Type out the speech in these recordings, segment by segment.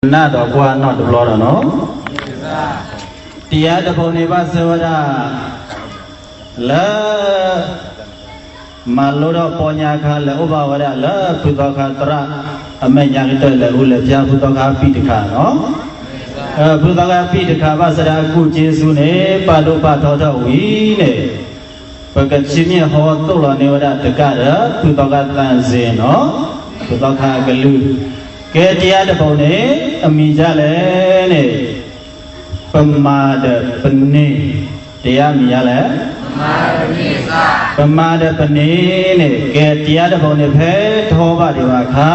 ကနၣ်ဒီးကွၢ်နီၣ်တဘျီဒီးနီၤ, တယါတဘိန့ၣ်ဘၣ်ဆၢဝဲဒၣ် လၢ မၤလိထီၣ်ပီညါခါ လဲၤအိၣ်ဘၣ်ဝဲဒၣ်လၢဖုသီခါသရၣ်အမဲာ်ညါကတၢၢ် လဲၤအူလဲၤဖျါဖုသီခါအပံာ်တခါနီၤ, ဖုသီခါအပံာ်တခါ ဘၣ်ဆၢဒၣ်အကူၣ်က့ဆူန့ၣ် ပာ်ဒိၣ်ပာ်ထီထီၣ်ဝံၤန့ၣ် ပကဆံမ့ၢ်ဟီသိၣ်လီၤန့ၢ်ဝဲဒၣ်တကးဒီး ဖုသီခါသးစ့နီၤ, ဖုသီခါအကလုၢ်, ကဲတယါတဘိန့ၣ် အမံၤဒ်လဲၣ်န့ၣ် ပမၤဒီးပန့ၢ်, တယါမံၤဒ်လဲၣ်, ပမၤဒီးပန့ၢ်န့ၣ် ကဲတယါတဘိန့ၣ် ဖဲထီဘၣ်ဒံးဘၣ်အခါ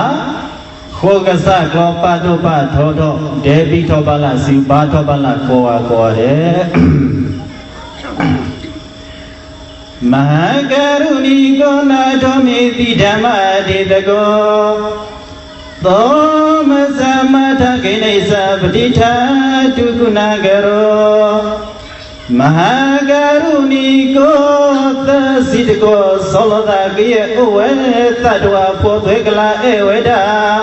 ဃိကစၢ်ကျီပာ်ဒိၣ်ပာ်ထီထီၣ် ဒဲဘံထီၣ်ဘၣ်လၢ်စု ဘါထီၣ်ဘၣ်လၢ်ကိးဂၤကိးဂၤဒဲး မဟာကရုဏီကောနာထောမိပိဓမ္မာဒီသကော သောမဇ္ဈိမထဂိဏိသပတိဋ္ဌာတုကုဏ္ဏကရော မဟာကရုဏီကော သၢဆံတကီၢ် ဆီလီၤသးကယဲၢ်အိၣ်ဝဲသးတဝးဖိသွဲကလါအဲၣ်ဝဲဒၣ်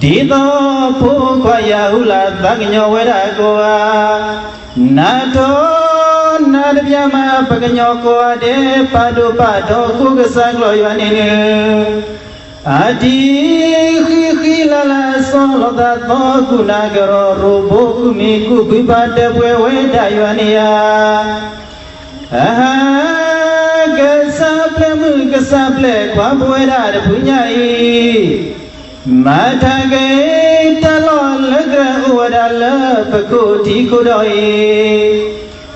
ဒ်သိးဖိခွါယၤဟူလၢသးကညီၤဝဲဒၣ်ကိးဂၤ, နၤထီၣ်နၤတပျၢ်မး ပကညီကိးဂၤဒဲး ပာ်ဒိၣ်ပာ်ထီဃိကစၢ်ကျီယွၤန့ၣ်န့ၣ်, အတံၤဃံဃံလၤလၤ ဆီလီၤသးသီကုဏ္ဏကရီ ရိၣ်ဘိကူၣ်မံၤကူၣ်ဖုပာ်တပှဲၤဝဲဒၣ်ယွၤန့ၣ်ဧါ အဟါ ကစၢ်ပျဲမုၣ်ကစၢ်ပျဲခွါပဝဲဒၣ်တဖုညါအံၤ, မၤထါက့ၤတၢ်လီၢ်လၢကအိၣ်ဝဲဒၣ်လၢပခိၣ်ထံခိၣ်ဒီအံ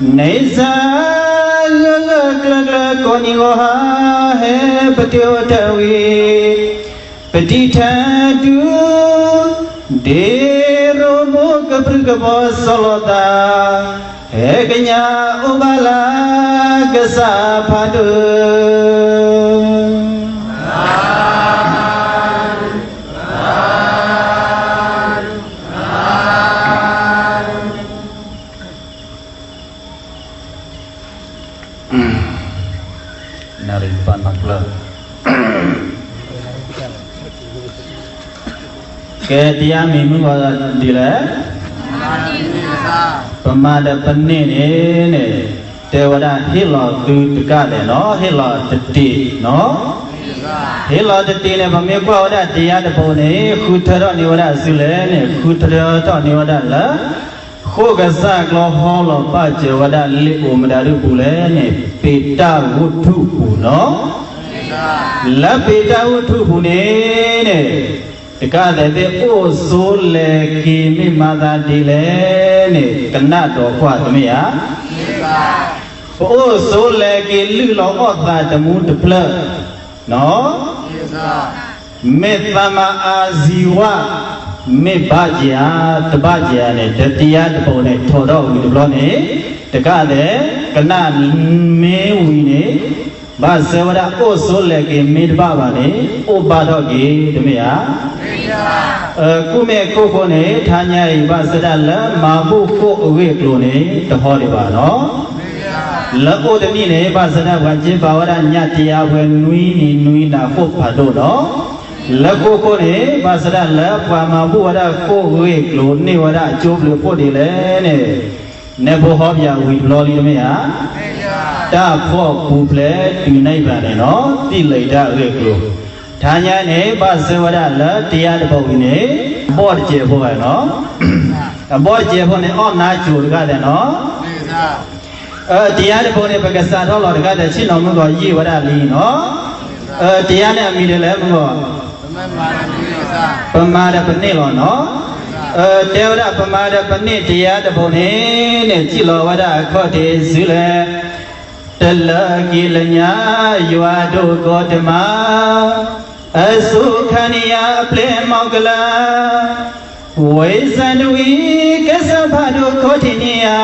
ၤ, န့ဆါလၢလၢကျၢၤကျၢၤကိးနံၤဂီၤဟါ ဟဲပတုၤအိၣ်တၢ်ဝံၤ ပတံထၢတုၤ ဒ့ရိၣ်ဘိကပြုၢ်ကဘီစီၤလီၤသး, ဟဲကညးအိၣ်ဘၣ်လၢကစၢ်ဖးဒိၣ်. နၣ်ရံၣ်ပာ်နီၣ်ကျၢၢ် ကဲ တယါမံၤမုၢ်ဂီၤဒ်လဲၣ်, ပမၤဒီးပန့ၢ်န့ၣ်န့ၣ် တဲဝဲဒၣ်ဟ့ၣ်လီၤသုတကးဒဲးနီၤ, ဟ့ၣ်လီၤတတ့ၢ်နီၤ, ဟ့ၣ်လီၤတတ့ၢ်န့ၣ် ပမ့ၢ်ကွၢ်ဝဲဒၣ်တယါတဘိန့ၣ် ဃုထၢထီၣ်န့ၢ်ဝဲဒၣ်ဆူလဲၣ်န့ၣ် ဃုထၢထီၣ်န့ၢ်ဝဲဒၣ်လၢ ဃိကစၢ်ကျီဟီလီၤပာ်စၢၤဝဲဒၣ်လံာ်အိၣ်မတၤဒုပူၤလဲၣ်န့ၣ် ပ့းတၢ်ဝူၤထူၣ်ပူၤနီၤ, လၢပ့းတၢ်ဝူၤထူၣ်ပူၤန့ၣ်န့ၣ် တကးဒဲးသ့ၣ်အိၣ်ဆိးလဲၤက့ၤမ့ၢ်မၤသးဒ်လဲၣ်န့ၣ် ကနၣ်ဒီးကွၢ်တမ့ၢ်ဧါ, ပအိၣ်ဆိးလဲၤက့ၤလုၢ်လီၤအီၣ်သးတမူတဖျၢၣ် နီၤ, မ့ၢ်သးမၤအါဇံဝၣ် မ့ၢ်ဘၣ်က့ၤဧါ တဘၣ်က့ၤဧါန့ၣ် တတယါတဘိန့ၣ် ထိးထီၣ်ဝံၤတဘျီန့ၣ် တကးဒဲး ကနၣ်မ့ၢ်ဝံၤန့ၣ် ဘၣ်ဆၢဝဲဒၣ်အိၣ်ဆိးလဲၤက့ၤမ့ၢ်တဘၣ်ဘၣ်န့ၣ် အိၣ်ဘၣ်ထီၣ်က့ၤတမ့ၢ်ဧါ, ကူၣ်မဲၣ်ခိၣ်ဃိန့ၣ် ထါညါအံၤ ဘၣ်ဆၢဒၣ်လၢမၤဘူၣ်ဃိၣ်အဂ့ၢ်အကျိၤန့ၣ် တဟီဒံးဘၣ်နီၤ လၢအိၣ်တနံၣ်န့ၣ် ဘၣ်ဆၢဒၣ်ပှၤက့ၤဘၣ်ဝဲဒၣ်ညၣ်တယါဝဲ နွံနံၤနွံနၤဃိၣ်ဖးဒိၣ်နီၤ, လၢဃိၣ်ဃိၣ်န့ၣ် ဘၣ်ဆၣ်ဒၣ်လၢပှၤမၤဘူၣ်ဝဲဒၣ်ဃိၣ်ဂ့ၢ်ကျိၤန့ၢ်ဝဲဒၣ်အကၠိဘျုးဖှိၣ်ဒ်လဲၣ်န့ၣ်, နဲဖိဟီပယီၤဝံၤတဘျီလံတမ့ၢ်ဧါ, တၢ်ဖှီၣ်ပူၤဖျဲးတုၤနံၣ်ဘၣ်န့ၣ်နီၤ သံၣ်လၢာ်တၢ်အဂ့ၢ်အကျိၤ, ထါညါန့ၣ် ဘၣ်ဆၢဝဲဒၣ်လၢတယါတဘီဝံၤန့ၣ် ဘီၣ်တစဲးဖိဘၣ်နီၤ, အဘီၣ်တစဲးဖိန့ၣ် အီၣ်နါစိၤတဂၤလဲၣ်နီၤ တယါတဘိန့ၣ် ပကစးထီၣ်လီၤတခါဒီး ဆ့ၣ်နီၤမုၢ်ဂီၤယံာ်ဝဲဒၣ်လံနီၤ, တယါန့ၣ်အမံၤဒ်လဲၣ်မုၢ်ဂီၤ, ပမၤဒီးပန့ၢ်လီၤနီၤ, တဲဝဲဒၣ်ပမၤဒီးပန့ၢ်တယါတဘိန့ၣ်န့ၣ် စံၣ်လီၤဝဲဒၣ်အခီၣ်ထံးစုလဲၣ်, တလၢက့ၤလၢညါ ယွၤဒိၣ်ကီတမး အစိၤခါန့ၣ်ယါအပျဲၢ်မီၢ်ကလၤ ဝ့ၢ်စၣ်တဝံၤ ကစၢ်ဖးဒိၣ်ခီၣ်ထံးန့ၣ်ဧါ,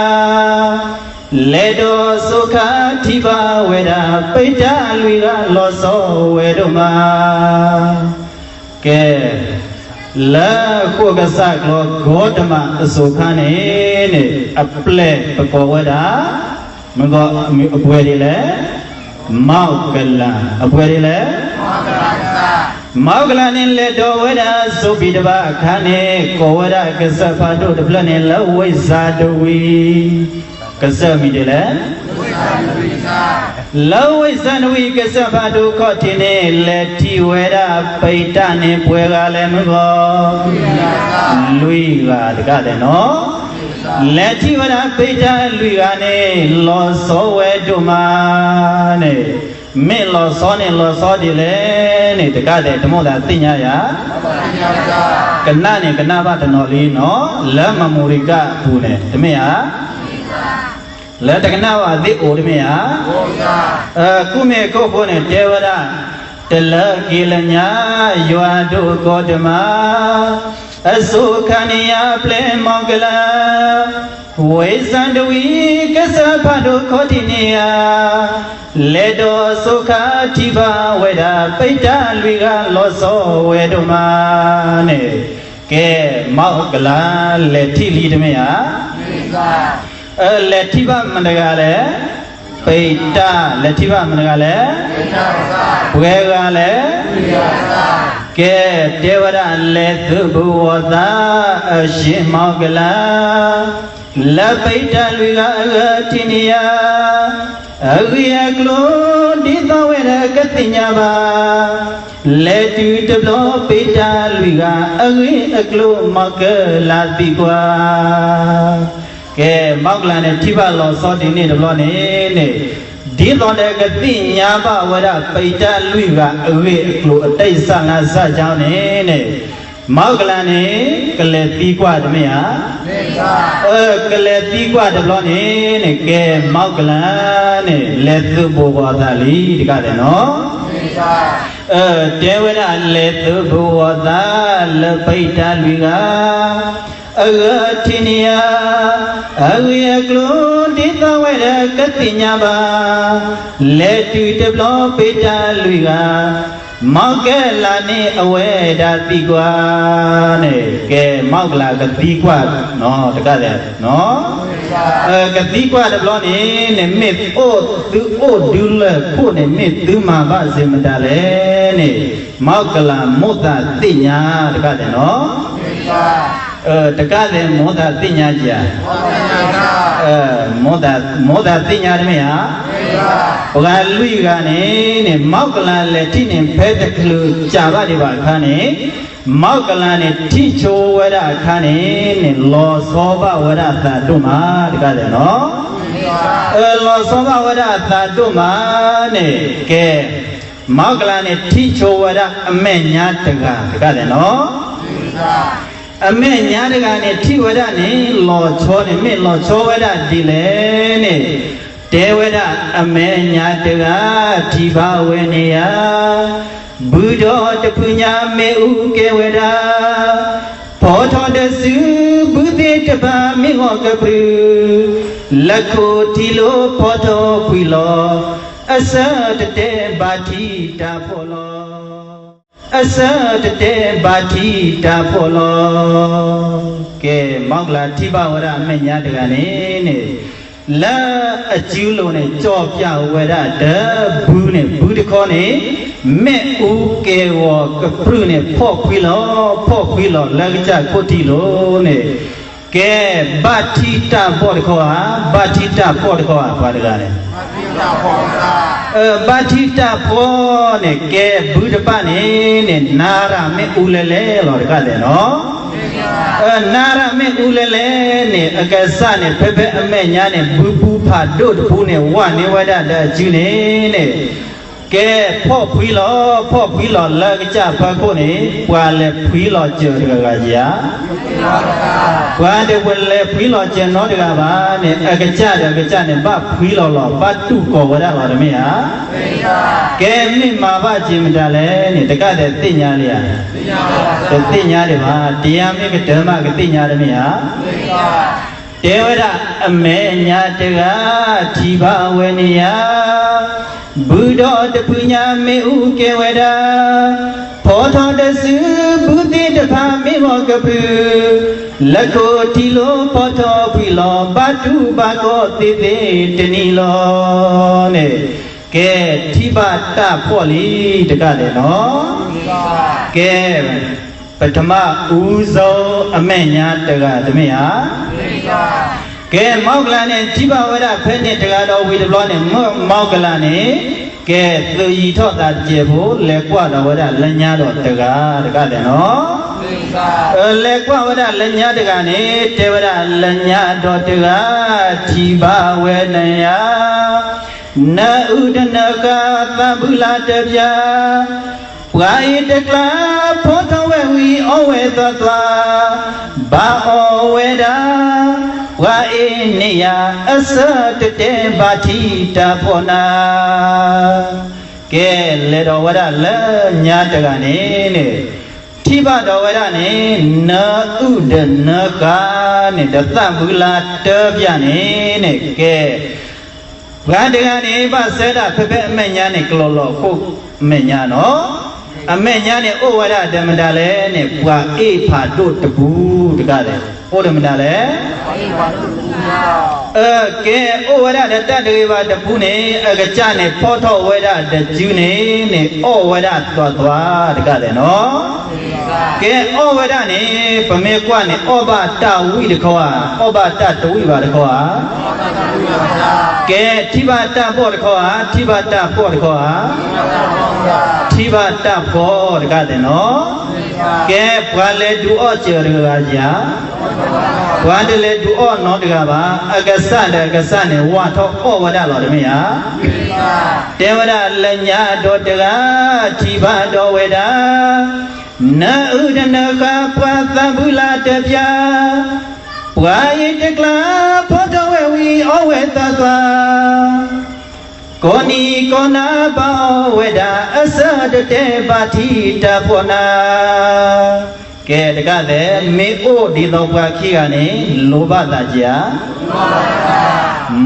လဲၤဒီးစိၤခါထံၣ်ဘၣ်ဝဲဒၣ် ပတၢ်လွံၢ်ဂၤလီၤဆီဝဲဒိၣ်မး, ကဲ, လၢဃိၣ်ကစၢ်ကျီ ဂေါတမၢ်အစိၤခါန့ၣ်န့ၣ် အပျဲၢ်ပကိးဝဲဒၣ် မ့ၢ်ဂ့ၢ်အပှဲၤဒ်လဲၣ်, မီၢ်ကလၤ, အပှဲၤဒ်လဲၣ် မၤအကလးန့ၣ် လဲၤဒိးဝဲဒၣ်စိၣ်ဖံးတဖၣ်အခါန့ၣ် ကိးဝဲဒၣ်ကစၢၢ်ဖးဒိၣ်တဖျၢၣ်န့ၣ် လၢဝ့ၢ်စၤဒဝံး, ကစၢၢ်မံၤဒ်လဲၣ်. လၢဝ့ၢ်စၤဒဝံး ကစၢၢ်ဖးဒိၣ်ခီၣ်ထံးန့ၣ် လဲၤထံၣ်ဝဲဒၣ်ပံးတၢ်န့ၣ် ပှဲၤဂၤလဲၣ်မုၢ်ဂီၤ, လွံၢ်ဂၤတကးဒဲးနီၤ. လဲၤထံၣ်ဝဲဒၣ်ပံးတၢ်လွံၢ်ဂၤန့ၣ် လီၤဆီဝဲဒိၣ်မးန့ၣ်, မ့ၢ်လီၤဆီန့ၣ် လီၤဆီဒ်လဲၣ်န့ၣ် တကးဒဲး တမိၣ်သးသ့ၣ်ညါယၤ, ကနၣ်န့ၣ် ကနၣ်ဘၣ်တနီၤလံနီၤ, လၢ memory card အပူၤန့ၣ် တမ့ၢ်ဧါ. လၢတကနၣ်ဘၣ်သ့ၣ်အိၣ်တမ့ၢ်ဧါ. အကူၣ်မ့ၢ်ခိၣ်ဖိန့ၣ် တဲဝဲဒၣ်, တလၢက့ၤလၢညါ ယွၤဒိၣ်ကီတမး, အစိၤခါန့ၣ်ယါပျဲၢ်မီၢ်ကလၤ, ဝ့ၢ်စၤဒဝံး ကစၢၢ်ဖးဒိၣ်ခီၣ်ထံးန့ၣ်ဧါ, လဲၤဒိးစိခါထံၣ်ဘၣ်ဝဲဒၣ် ပံးတၢ်လွံၢ်ဂၤလီၤဆီဝဲဒိၣ်မးန့ၣ်, ကဲ, မီၢ်ကလၤ လဲၤထံၣ်လံတမ့ၢ်ဧါ. လဲၤထံၣ်ဘၣ်မတၤတဂၤလဲၣ်. ပံးတၢ်. လဲၤထံၣ်ဘၣ်မတၤတဂၤလဲၣ်. ပှဲၤဂၤလဲၣ်. ကဲ, တဲဝဲဒၣ် လဲၤသုးဘူးဝီၤသး အၡ့မီၢ်ကလၤ, လၢပံးတၢ်လွံၢ်ဂၤအဂၢၢ်ထံးန့ၣ်ဧါ, အဂ့ၢ်အကျိၤ ဒ်သိးဝဲဒၣ်ကသ့ၣ်ညါဘၣ်, လဲၤတုၤတဘျီ ပံးတၢ်လွံၢ်ဂၤ အဂ့ၢ်အကျိၤ မီၢ်ကလၤသံကွၢ်. ကဲ, မီၢ်ကလၤန့ၣ် ထံၣ်ဘၣ်လီၤဆီဒ်န့ၣ်တဘျီန့ၣ်န့ၣ်, ဒ်သိးဒီးကသ့ၣ်ညါဘၣ်ဝဲဒၣ် ပံးတၢ်လွံၢ်ဂၤအဂ့ၢ်အကျိၤ အတၢ်စးလါစၢ်ကၠီန့ၣ်န့ၣ်, မီၢ်ကလၤန့ၣ် ကလဲၤသံကွၢ်တမ့ၢ်ဧါ. ကလဲၤသံကွၢ်တဘျီန့ၣ်န့ၣ်, ကဲ, မီၢ်ကလၤန့ၣ် လဲၤသုးဘူးဝီၤသးလံတကးဒဲးနီၤ. တဲဝဲဒၣ် လဲၤသုးဘူးဝီၤသး လၢပံးတၢ်လွံၢ်ဂၤ အဂၢၢ်ထံးန့ၣ်ဧါ, အဂ့ၢ်အကျိၤ ဒ်သိးဝဲဒၣ်ကသ့ၣ်ညါဘၣ်, လဲၤတုၤတဘျီ ပံးတၢ်လွံၢ်ဂၤ မီၢ်ကလၤန့ၣ် အဝဲဒၣ်သံကွၢ်န့ၣ်, ကဲ, မီၢ်ကလၤကသံကွၢ်နီၤ တကးဒဲး, ကသံကွၢ်တဘျီန့ၣ်န့ၣ် မ့ၢ်အိၣ်သုအိၣ်ဒုးလၢၢ်ခိၣ်န့ၣ် မ့ၢ်သုမၤဘၣ်စ့ၢ်မတၤလဲၣ်န့ၣ်, မီၢ်ကလၤမိၣ်သးသ့ၣ်ညါတကးဒဲးနီၤ. တကးဒဲး မိၣ်သးသ့ၣ်ညါဧါ. မိၣ်သးသ့ၣ်ညါတမ့ၢ်ဧါ. ပှၤလွံၢ်ဂၤန့ၣ်န့ၣ် မီၢ်ကလၤလဲၤထံၣ်န့ၣ် ဖဲတချုးစးဘၣ်ဒံးဘၣ်အခါန့ၣ်, မီၢ်ကလၤန့ၣ် ထံၣ်ဆိဝဲဒၣ်အခါန့ၣ်န့ၣ် လီၤဆီဘၣ်ဝဲဒၣ်အသးဒိၣ်မးတကးဒဲးနီၤ. လီၤဆီဘၣ်ဝဲဒၣ်အသးဒိၣ်မးန့ၣ်, ကဲ, မီၢ်ကလၤန့ၣ် ထံၣ်ဆိဝဲဒၣ်အမဲာ်ညါတဂၤတကးဒဲးနီၤ. အမဲာ်ညါတဂၤန့ၣ် ထံၣ်ဝဲဒၣ်န့ၣ် လီၤဆီန့ၣ် မ့ၢ်လီၤဆီဝဲဒၣ်ဒ်လဲၣ်န့ၣ်, တဲဝဲဒၣ် အမဲာ်ညါတဂၤ ထံၣ်ဘၣ်ဝဲန့ၣ်ဧါ, ဘုဒီးတဖုညါမ့ၣ်အူကဲဝဲဒၣ်, ဖီထီၣ်တစုဘုသ့ၣ်တဖၣ်မ့ၢ်ဂီၤကပြုၢ်, လၢခိၣ်ထံးလိၤဖီထီၣ်ဖှံလီၤ, အဆၢတတဲဘၣ်ထံတၢ်ဖှီၣ်လီၤ. အဆၢတတဲဘၣ်ထံတၢ်ဖှီၣ်လီၤ. ကဲ, မီၢ်ကလၤထံၣ်ဘၣ်ဝဲဒၣ်အမဲာ်ညါတဂၤန့ၣ်န့ၣ်, လၢအစုလိၤန့ၣ် ကၠီၣ်ပၠးဝဲဒၣ်ဒီးဘုန့ၣ် ဘုတခီန့ၣ်, မ့ၣ်အူကဲဂီၤကပြုၢ်န့ၣ် ဖီၣ်ဖှံလီၤ ဖီၣ်ဖှံလီၤလၢကစၢ်ခိၣ်ထံးလိၤန့ၣ်, ကဲ, ဘၣ်ထံတၢ်ဖှီၣ်တခီဧါ, ဘၣ်ထံတၢ်ဖှီၣ်တခီဧါ ပှၤတဂၤန့ၣ်, ဘၣ်ထံတၢ်ဖှီၣ်န့ၣ် ကဲ ဘုတဖၣ်န့ၣ်န့ၣ် နၤရၣ်မ့ၣ်အူလဲလဲလီၤတကးလဲၣ်နီၤ. နၤရၣ်မ့ၣ်အူလဲလဲန့ၣ် အကစၢ်န့ၣ် ဖဲဖဲအမဲာ်ညါန့ၣ် ဘုပူဖးဒိၣ်တပူန့ၣ် ဝဲန့ၢ်ဝဲဒၣ်ဒီးအစုန့ၣ်န့ၣ်, ကဲ ဖီၣ်ဖှံလီၤ ဖီၣ်ဖှံလီၤလၢကစၢ်ဖီခိၣ်န့ၣ် ပှၤလဲၤဖှံလီၤစၢၤတဂၤဂၤဧါ. ပှၤတဝဲလဲၤဖှံလီၤစၢၤနီတဂၤဘၣ်န့ၣ် အကစၢ်ဒီးအကစၢ်န့ၣ် ဘၣ်ဖှံလီၤလီၤ ဘၣ်တူၢ်ကိးဝဲဒၣ်လီၤတမ့ၢ်ဧါ. ကဲ မ့ၢ်မၤဘၣ်က့ၤမတၤလဲၣ်န့ၣ် တကးဒဲးသ့ၣ်ညါလံဧါ. တသ့ၣ်ညါဒံးဘၣ်, တယါမ့ၢ်ကတၢၢ်မးကသ့ၣ်ညါတမ့ၢ်ဧါ. တဲဝဲဒၣ် အမဲာ်ညါတဂၤ ထံၣ်ဘၣ်ဝဲန့ၣ်ဧါ. ဘုဒီးတဖုညါမ့ၣ်အူကဲဝဲဒၣ်, ဖီထီၣ်တစုဘုသ့ၣ်တဖၣ်မ့ၢ်ဂီၤကပြုၢ်, လၢခိၣ်ထံးလိၤဖီထီၣ်ဖှံလီၤ ဘၣ်တူၢ်ဘၣ်ကီသ့သ့တနံၤလီၤန့ၣ်. ကဲ, ထံၣ်ဘၣ်တၢ်ဖှီၣ်လံတကးဒဲးနီၤ. ကဲ, ပထမဦးဆုံးအမဲာ်ညါတဂၤတမ့ၢ်ဧါ. ကဲ, မီၢ်ကလၤန့ၣ် ထံၣ်ဘၣ်ဝဲဒၣ်ဖဲန့ၣ်တဂၤဒီးဝံၤတဘျီန့ၣ် မီၢ်ကလၤန့ၣ် ကဲ, သုးယံၤထီၣ်သးတစဲးဖိ လဲၤကွၢ်ဒီးဝဲဒၣ်လၢညါဒီးတဂၤတကးဒဲးနီၤ. လဲၤကွၢ်ဝဲဒၣ်လၢညါတဂၤန့ၣ် တဲဝဲဒၣ်လၢညါဒီးတဂၤ ထံၣ်ဘၣ်ဝဲနယၤ နအုၣ်တနၢဃာ်သးဘုလၢတပျၢ်, ပှၤအံၤတကျါ ဖီထီၣ်ဝဲဝံၤအီၣ်ဝဲသွါသွါ, ဘၣ်အီၣ်ဝဲဒၣ်, ပှၤအံၤန့ၣ်ယၤ အဆၢတတဲဘၣ်ထံတၢ်ဖှီၣ်နၤ. ကဲ, လဲၤဒီးဝဲဒၣ်လၢညါတဂၤန့ၣ်န့ၣ်, ထံၣ်ဘၣ်ဒီးဝဲဒၣ်န့ၣ် နအုၣ်တနၢဃာ်န့ၣ် ဒီးသးဘုလၢတပျၢ်န့ၣ်န့ၣ် ကဲ ပှၤတဂၤန့ၣ် ဘၣ်ဆၢဒၣ်ဖဲဖဲအမဲာ်ညါန့ၣ် ကလီၤလီၤခိၣ်အမဲာ်ညါနီၤ. အမဲာ်ညါန့ၣ် အိၣ်ဝဲဒၣ်ဒီးမတၤလဲၣ်န့ၣ် ပှၤအ့ၣ်ဖးဒိၣ်တပူၤတကးဒဲး, အိၣ်ဒီးမတၤလဲၣ်. အကဲ အိၣ်ဝဲဒၣ်ဒီးတၢ်တဂ့ၤဘၣ်တပူၤန့ၣ် အကစၢ်န့ၣ် ဖီထီၣ်ဝဲဒၣ်တစုန့ၣ်န့ၣ် အီၣ်ဝဲဒၣ်သွါသွါတကးဒဲးနီၤ. ကဲ အီၣ်ဝဲဒၣ်န့ၣ် ပမ့ၢ်ကွၢ်န့ၣ် အီၣ်ဘၣ်တၢ်ဝံၣ်တခီဧါ, အီၣ်ဘၣ်တၢ်တဝံၣ်ဘၣ်တခီဧါ. ကဲ ထံၣ်ဘၣ်တၢ်ဘီၣ်တခီဧါ, ထံၣ်ဘၣ်တၢ်ဘီၣ်တခီဧါ, ထံၣ်ဘၣ်တၢ်ဘီၣ်တကးဒဲးနီၤ. ကဲ ပှၤလဲၤဒုးအီၣ်စၢၤတဂၤဧါ, ပှၤတလဲၤဒုးအီၣ်နီတဂၤဘၣ်, အကစၢ်ဒီးအကစၢ်န့ၣ် ဝၢ်ထီၣ်အီၣ်ဝဲဒၣ်လီၤတမ့ၢ်ဧါ. တဲဝဲဒၣ်လၢညါဒီးတဂၤ ထံၣ်ဘၣ်ဒီးဝဲဒၣ် နအုၣ်တနၢဃာ်ပှၤသးဘုလၢတပျၢ်, ပှၤအံၤတကျါ ဖီထီၣ်ဝဲဝံၤအီၣ်ဝဲသွါသွါ, ကိးနံၤကိးနၤဘၣ်အီၣ်ဝဲဒၣ် အဆၢတတဲဘၣ်ထံတၢ်ဖှီၣ်နၤ. ကဲတကးဒဲး မ့ၢ်အိၣ်ဒ်သိးပှၤခံဂၤန့ၣ် လိၣ်ဘၣ်သးက့ၤဧါ,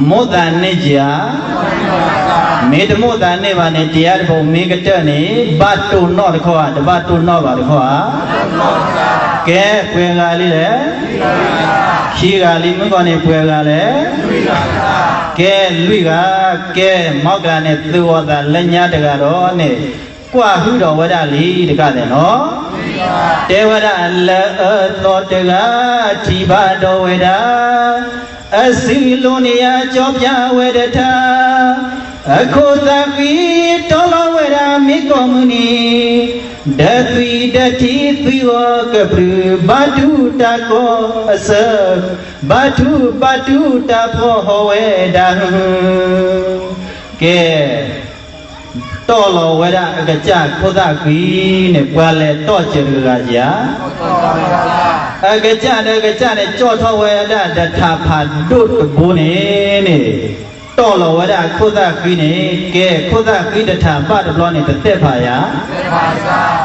မိၣ်သးန့ၢ်က့ၤဧါ. မ့ၢ်တမိၣ်သးန့ၢ်ဘၣ်န့ၣ် တယါတဘိမ့ၢ်ကတၢၢ်န့ၣ် ဘၣ်တိၢ်နီၣ်တခီဧါ, တဘၣ်တိၢ်နီၣ်ဘၣ်တခီဧါ. ကဲပှဲၤဂၤလံလဲၣ်. ခံဂၤလံမုၢ်ဂီၤန့ၣ် ပှဲၤဂၤလဲၣ်. ကဲလွံၢ်ဂၤ. ကဲ မီၢ်ကလၤန့ၣ် သုးဂီၤသးလၢညါတဂၤဒီးန့ၣ် ကွၢ်ဟုၣ်ဒီးဝဲဒၣ်လံတကးဒဲးနီၤ. တဲဝဲဒၣ်လၢအသီတဂၤ ထံၣ်ဘၣ်ဒီးဝဲဒၣ် အစုလိၤန့ၣ်ယၤ ကၠီပၠးဝဲဒီးတၢ်, အခိၣ်သးဃံ တီလီၤဝဲဒၣ်မ့ၢ်ကိးမုၢ်နံၤ, ဒီးသွံၣ်ဒီးထံသွံၣ်ဂီၤကပြုၢ်, ဘၣ်တူၢ်တၢ်ကီအစၢ, ဘၣ်တူၢ်ဘၣ်တူၢ်တၢ်ဖှီၣ်ဟီၣ်ဝဲဒၣ်ဟု. ကဲ တီၢ်လီၤဝဲဒၣ်အကစၢ်ခိၣ်သၣ်ဃံန့ၣ် ပှၤလဲၤတီၢ်စၢၤတဂၤဧါ. အကစၢ်ဒီးအကစၢ်န့ၣ် ကၠီၣ်ထီၣ်ဝဲဒၣ်ဒီးထးဖးဒိၣ်တဘိန့ၣ်န့ၣ်, တီၢ်လီၤဝဲဒၣ်အခိၣ်သၣ်ဃံန့ၣ်, ကဲခိၣ်သၣ်ဃံတထးဘၣ်တဘျီန့ၣ် တသဲၣ်ဖးယၤ.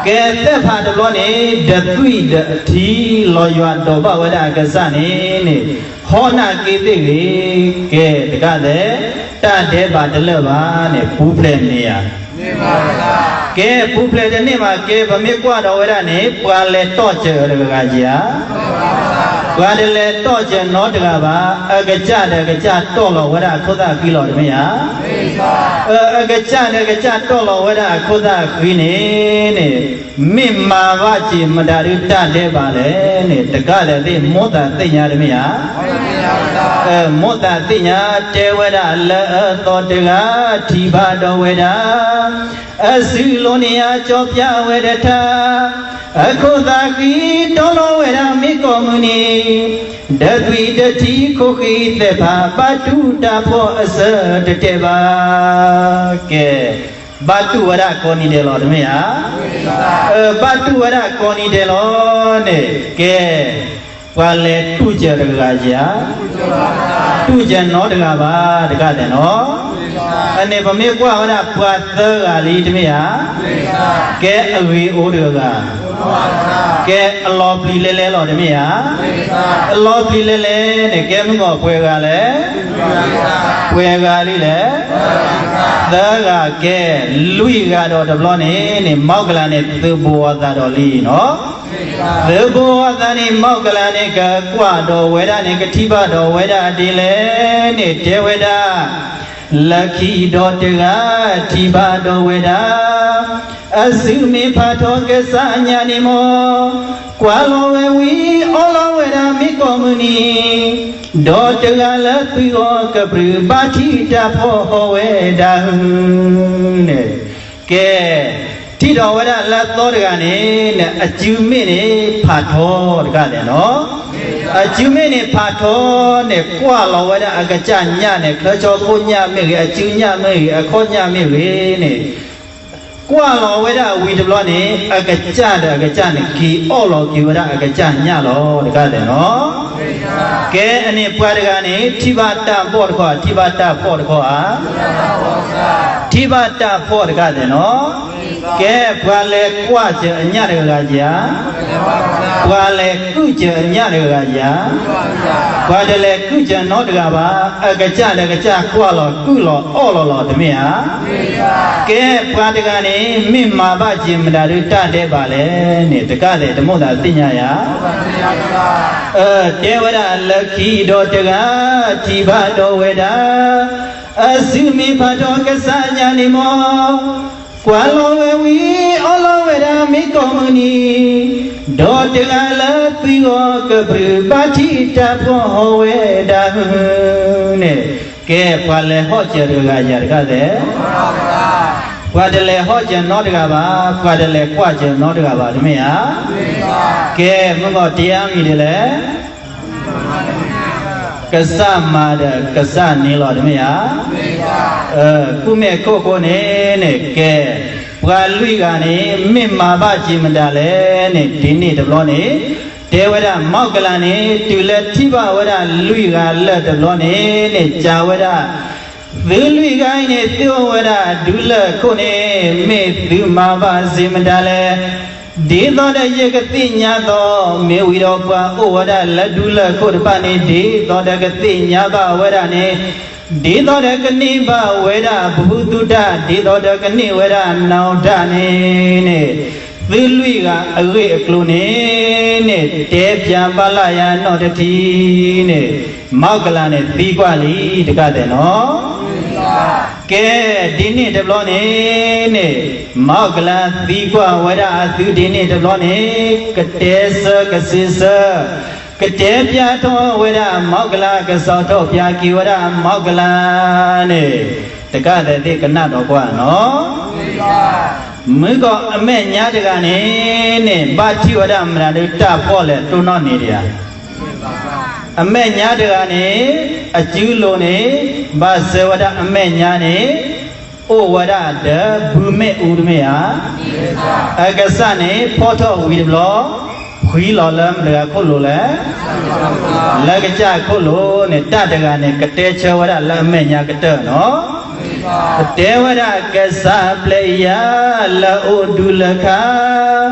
ကဲသဲၣ်ဖးတဘျီန့ၣ် ဒီးသွံၣ်ဒီးအထံလီၤယွၤဒီးဘၣ်ဝဲဒၣ်အကစၢ်န့ၣ်န့ၣ်, ဟီၣ်နၢ်က့သ့ၣ်ဂ့ၤ, ကဲတကးဒဲး တၢ်ဒဲးဘးတလၢာ်ဘၣ်န့ၣ် ပူၤဖျဲးန့ၢ်ယၤ. ကဲပူၤဖျဲးတန့ၢ်ဘၣ်. ကဲပမ့ၢ်ကွၢ်ဒီးဝဲဒၣ်န့ၣ် ပှၤလဲၤတီၢ်စၢၤတဂၤဧါ. ပှၤတလဲၤတီၢ်စၢၤနီတဂၤဘၣ်. အကစၢ်ဒီးအကစၢ်တီၢ်လီၤဝဲဒၣ်အခိၣ်သၣ်ဃံလီၤတမ့ၢ်ဧါ. အကစၢ်ဒီးအကစၢ်တီၢ်လီၤဝဲဒၣ်အခိၣ်သၣ်ဃံန့ၣ်န့ၣ်, မ့ၢ်မၤဘၣ်စ့ၤမတၤဒုးတၢ်ဒဲးဘးလဲၣ်န့ၣ် တကးဒဲးသ့ၣ် မိၣ်သးသ့ၣ်ညါတမ့ၢ်ဧါ. မိၣ်သးသ့ၣ်ညါ တဲဝဲဒၣ်လၢအသီတဂၤ ထံၣ်ဘၣ်ဒီးဝဲဒၣ် အစုလိၤန့ၣ်ယၤ ကၠီပၠးဝဲဒီးတၢ်, အခိၣ်သၣ်ဃံ တီလီၤဝဲဒၣ်မ့ၢ်ကိးမုၢ်နံၤ, ဒီးသွံၣ်ဒီးထံခိၣ်ဃံသဲၣ်ဖး ဘၣ်တူၢ်တၢ်ဖှီၣ်အစၢတတဲဘၣ်. ကဲ ဘၣ်တူၢ်ဝဲဒၣ်ကိးနံၤဒဲးလီၤတမ့ၢ်ဧါ. ဘၣ်တူၢ်ဝဲဒၣ်ကိးနံၤဒဲးလီၤန့ၣ် ကဲ ပှၤလဲၤတူၢ်စၢၤတဂၤဧါ. တူၢ်စၢၤနီတဂၤဘၣ်တကးဒဲးနီၤ. အန့ၣ်ပမ့ၢ်ကွၢ်ဝဲဒၣ်ပှၤသၢဂၤလံတမ့ၢ်ဧါ. ကဲအဂ့ၤအိၣ်တဂၤ, ကဲအလီၤပျံၤလဲၤလဲၤလီၤတမ့ၢ်ဧါ. အလီၤပျံၤလဲၤလဲၤန့ၣ် ကဲမုၢ်ဂီၤပှဲၤဂၤလဲၣ်. ပှဲၤဂၤလံလဲၣ်. သၢဂၤ. ကဲ လွံၢ်ဂၤဒီးတဘျီန့ၣ်န့ၣ် မီၣ်ကလၤန့ၣ် သုးဘူးအသးဒီးလံနီၤ. သုးဘူးအသးန့ၣ် မီၣ်ကလၤန့ၣ် ကကွၢ်ဒီးဝဲဒၣ်န့ၣ် ကထံၣ်ဘၣ်ဒီးဝဲဒၣ်ဒ်လဲၣ်န့ၣ် တဲဝဲဒၣ် လၢခံဒီးတဂၤထံၣ်ဘၣ်ဒီးဝဲဒၣ်, အစုမ့ၢ်ဖးထီကစၢ်ညၣ်န့ၣ်မီၢ်, ကွၢ်လီၤဝဲဝံၤ အီလီၤဝဲဒၣ်မ့ၢ်ကိးမုၢ်နံၤ, ဒီးတဂၤလၢသုဂီၢ်ကပြုၢ်ဘၣ်ထံၣ်တၢ်ဖှီၣ်ဟီၣ်ဝဲဒၣ်ဟုၣ်န့ၣ်, ကဲ ထံၣ်ဒီးဝဲဒၣ်လၢအသီတဂၤန့ၣ် အစုမ့ၣ်န့ၣ်ဖးထီတကးဒဲးနီၤ, အစုမ့ၣ်န့ၣ်ဖးထီန့ၣ် ကွၢ်လီၤဝဲဒၣ်အကစၢ်ညၣ်န့ၣ် ချၢဆီခိၣ်ညၣ်မ့ၢ်ဂ့ၤ အစုညၣ်မ့ၢ်ဂ့ၤ အခီၣ်ညၣ်မ့ၢ်ဂ့ၤန့ၣ်, ကွၢ်လီၤဝဲဒၣ်ဝံၤတဘျီန့ၣ် အကစၢ်ဒီးအကစၢ်န့ၣ် က့ၤအီၣ်လီၤက့ၤဝဲဒၣ်အကစၢ်ညၣ်လီၤတကးဒဲးနီၤ, ကဲအန့ၣ်ပှၤတဂၤန့ၣ် ထံၣ်ဘၣ်တၢ်ဘီၣ်တခီ ထံၣ်ဘၣ်တၢ်ဖှီၣ်တခီဧါ, ထံၣ်ဘၣ်တၢ်ဖှီၣ်တကးဒဲးနီၤ, ကဲပှၤလဲၤကွၢ်စၢၤအညၣ်တဂၤဧါ, ပှၤလဲၤကုၢ်စၢၤအညၣ်တဂၤဧါ, ပှၤတလဲၤကုၢ်စၢၤနီတဂၤဘၣ်, အကစၢ်ဒီးကစၢ်ကွၢ်လီၤကုၢ်လီၤအီၣ်လီၤလီၤတမ့ၢ်ဧါ, ကဲပှၤတဂၤန့ၣ် မ့ၢ်မၤဘၣ်က့ၤမတၤဒုးတၢ်ဒဲးဘးလဲၣ်န့ၣ် တကးဒဲးတမိၣ်သးသ့ၣ်ညါယၤ တဲဝဲဒၣ်လၢခံဒီးတဂၤ ထံၣ်ဘၣ်ဒီးဝဲဒၣ်, အစုမ့ၢ်ဖးထီကစၢ်ညၣ်န့ၣ်မီၢ်, ကွၢ်လီၤဝဲဝံၤ အီလီၤဝဲဒၣ်မ့ၢ်ကိးမုၢ်နံၤ, ဒီးတဂၤလၢသုဂီၢ်ကပြုၢ်ဘၣ်ထံၣ်တၢ်ဖှီၣ်ဟီၣ်ဝဲဒၣ်ဟုၣ်န့ၣ်, ကဲပှၤလဲၤဟီၣ်စၢၤတဂၤယၤတကးဒဲး ပှၤတလဲၤဟီၣ်စၢၤနီတဂၤဘၣ်, ပှၤတလဲၤကွၢ်စၢၤနီတဂၤဘၣ် တမ့ၢ်ဧါ, ကဲမုၢ်ဂီၤတယါမံၤဒ်လဲၣ်, ကစၢ်မၤဒီးကစၢ်န့ၢ်လီၤ တမ့ၢ်ဧါ, ကူၣ်မဲာ်ခိၣ်ဃိန့ၣ်န့ၣ် ကဲ ပှၤလွံၢ်ဂၤန့ၣ် မ့ၢ်မၤဘၣ်က့ၤမတၤလဲၣ်န့ၣ် ဒ်န့ၣ်တဘျီန့ၣ်, တဲဝဲဒၣ် မီၣ်ကလၤန့ၣ် တုၤလၢထံၣ်ဘၣ်ဝဲဒၣ်လွံၢ်ဂၤလၢာ်တဘျီန့ၣ်န့ၣ် စံးဝဲဒၣ် သုလွံၢ်ဂၤအံၤန့ၣ် သုအိၣ်ဝဲဒၣ်ဒူလၢၢ်ခိၣ်န့ၣ် မ့ၢ်သုမၤဘၣ်စ့ၢ်မတၤလဲၣ်, ဒ်သိးဒီးယကသ့ၣ်ညါသိး မ့ၢ်ဝံၤဒီးပှၤအိၣ်ဝဲဒၣ်လၢဒူလၢၢ်ခိၣ်တဖၣ်န့ၣ် ဒ်သိးဒီးကသ့ၣ်ညါဘၣ်ဝဲဒၣ်န့ၣ်, ဒ်သိးဒီးကန့ၢ်ဘၣ်ဝဲဒၣ်ပဖုသူတၢ် ဒ်သိးဒီးကန့ၢ်ဝဲဒၣ်နၤဧိၤတၢ်န့ၣ်န့ၣ်, သုလွံၢ်ဂၤအဂ့ၢ်အကျိၤန့ၣ်န့ၣ် တဲဖျါဘၣ်လၢ်ယၤနီၣ်တထံၣ်န့ၣ်, မီၣ်ကလၤန့ၣ်သံကွၢ်လံတကးဒဲးနီၤ, ကဲဒ်န့ၣ်တဘျီန့ၣ်န့ၣ်, မီၣ်ကလၤသံကွၢ်ဝဲဒၣ်အသုဒ်န့ၣ်တဘျီန့ၣ်, ကတဲဆၢကစံးဆၢ, ကတဲပျးထီၣ်ဝဲဒၣ်မီၣ်ကလၤ ကစီၣ်ထီၣ်ပျးက့ၤဝဲဒၣ်မီၣ်ကလၤန့ၣ်, တကးဒဲးသ့ၣ်ကနၣ်ဒီးကွၢ်နီၤ, မုၢ်ကီၢ်အမဲာ်ညါတဂၤန့ၣ်န့ၣ် ဘၣ်ထံၣ်ဝဲဒၣ်မတၤဒုးတၢ်ဖှီၣ်လဲၣ် တိၢ်နီၣ်န့ၢ်ဒံးဧါ, အမဲာ်ညါတဂၤန့ၣ် အစုလိၤန့ၣ် ဘၣ်ဆၢဝဲဒၣ်အမဲာ်ညါန့ၣ် အိၣ်ဝဲဒၣ်ဒီးဘုမ့ၣ်အူတမ့ၢ်ဧါ, အကစၢ်န့ၣ်ဖီၣ်ထီၣ်ဝံၤတဘျီ, ဖှံလီၤလၢမတၤဂၤခိၣ်လိၤလဲၣ်, လၢကစၢ်ခိၣ်လိၤန့ၣ် တၢ်တဂၤန့ၣ် ကတဲဆၢဝဲဒၣ်လၢအမဲာ်ညါကတၢၢ်နီၤ, ကတဲဝဲဒၣ်ကစၢ်ပျဲၢ်ယၤ လၢအိၣ်ဒူလၢခါ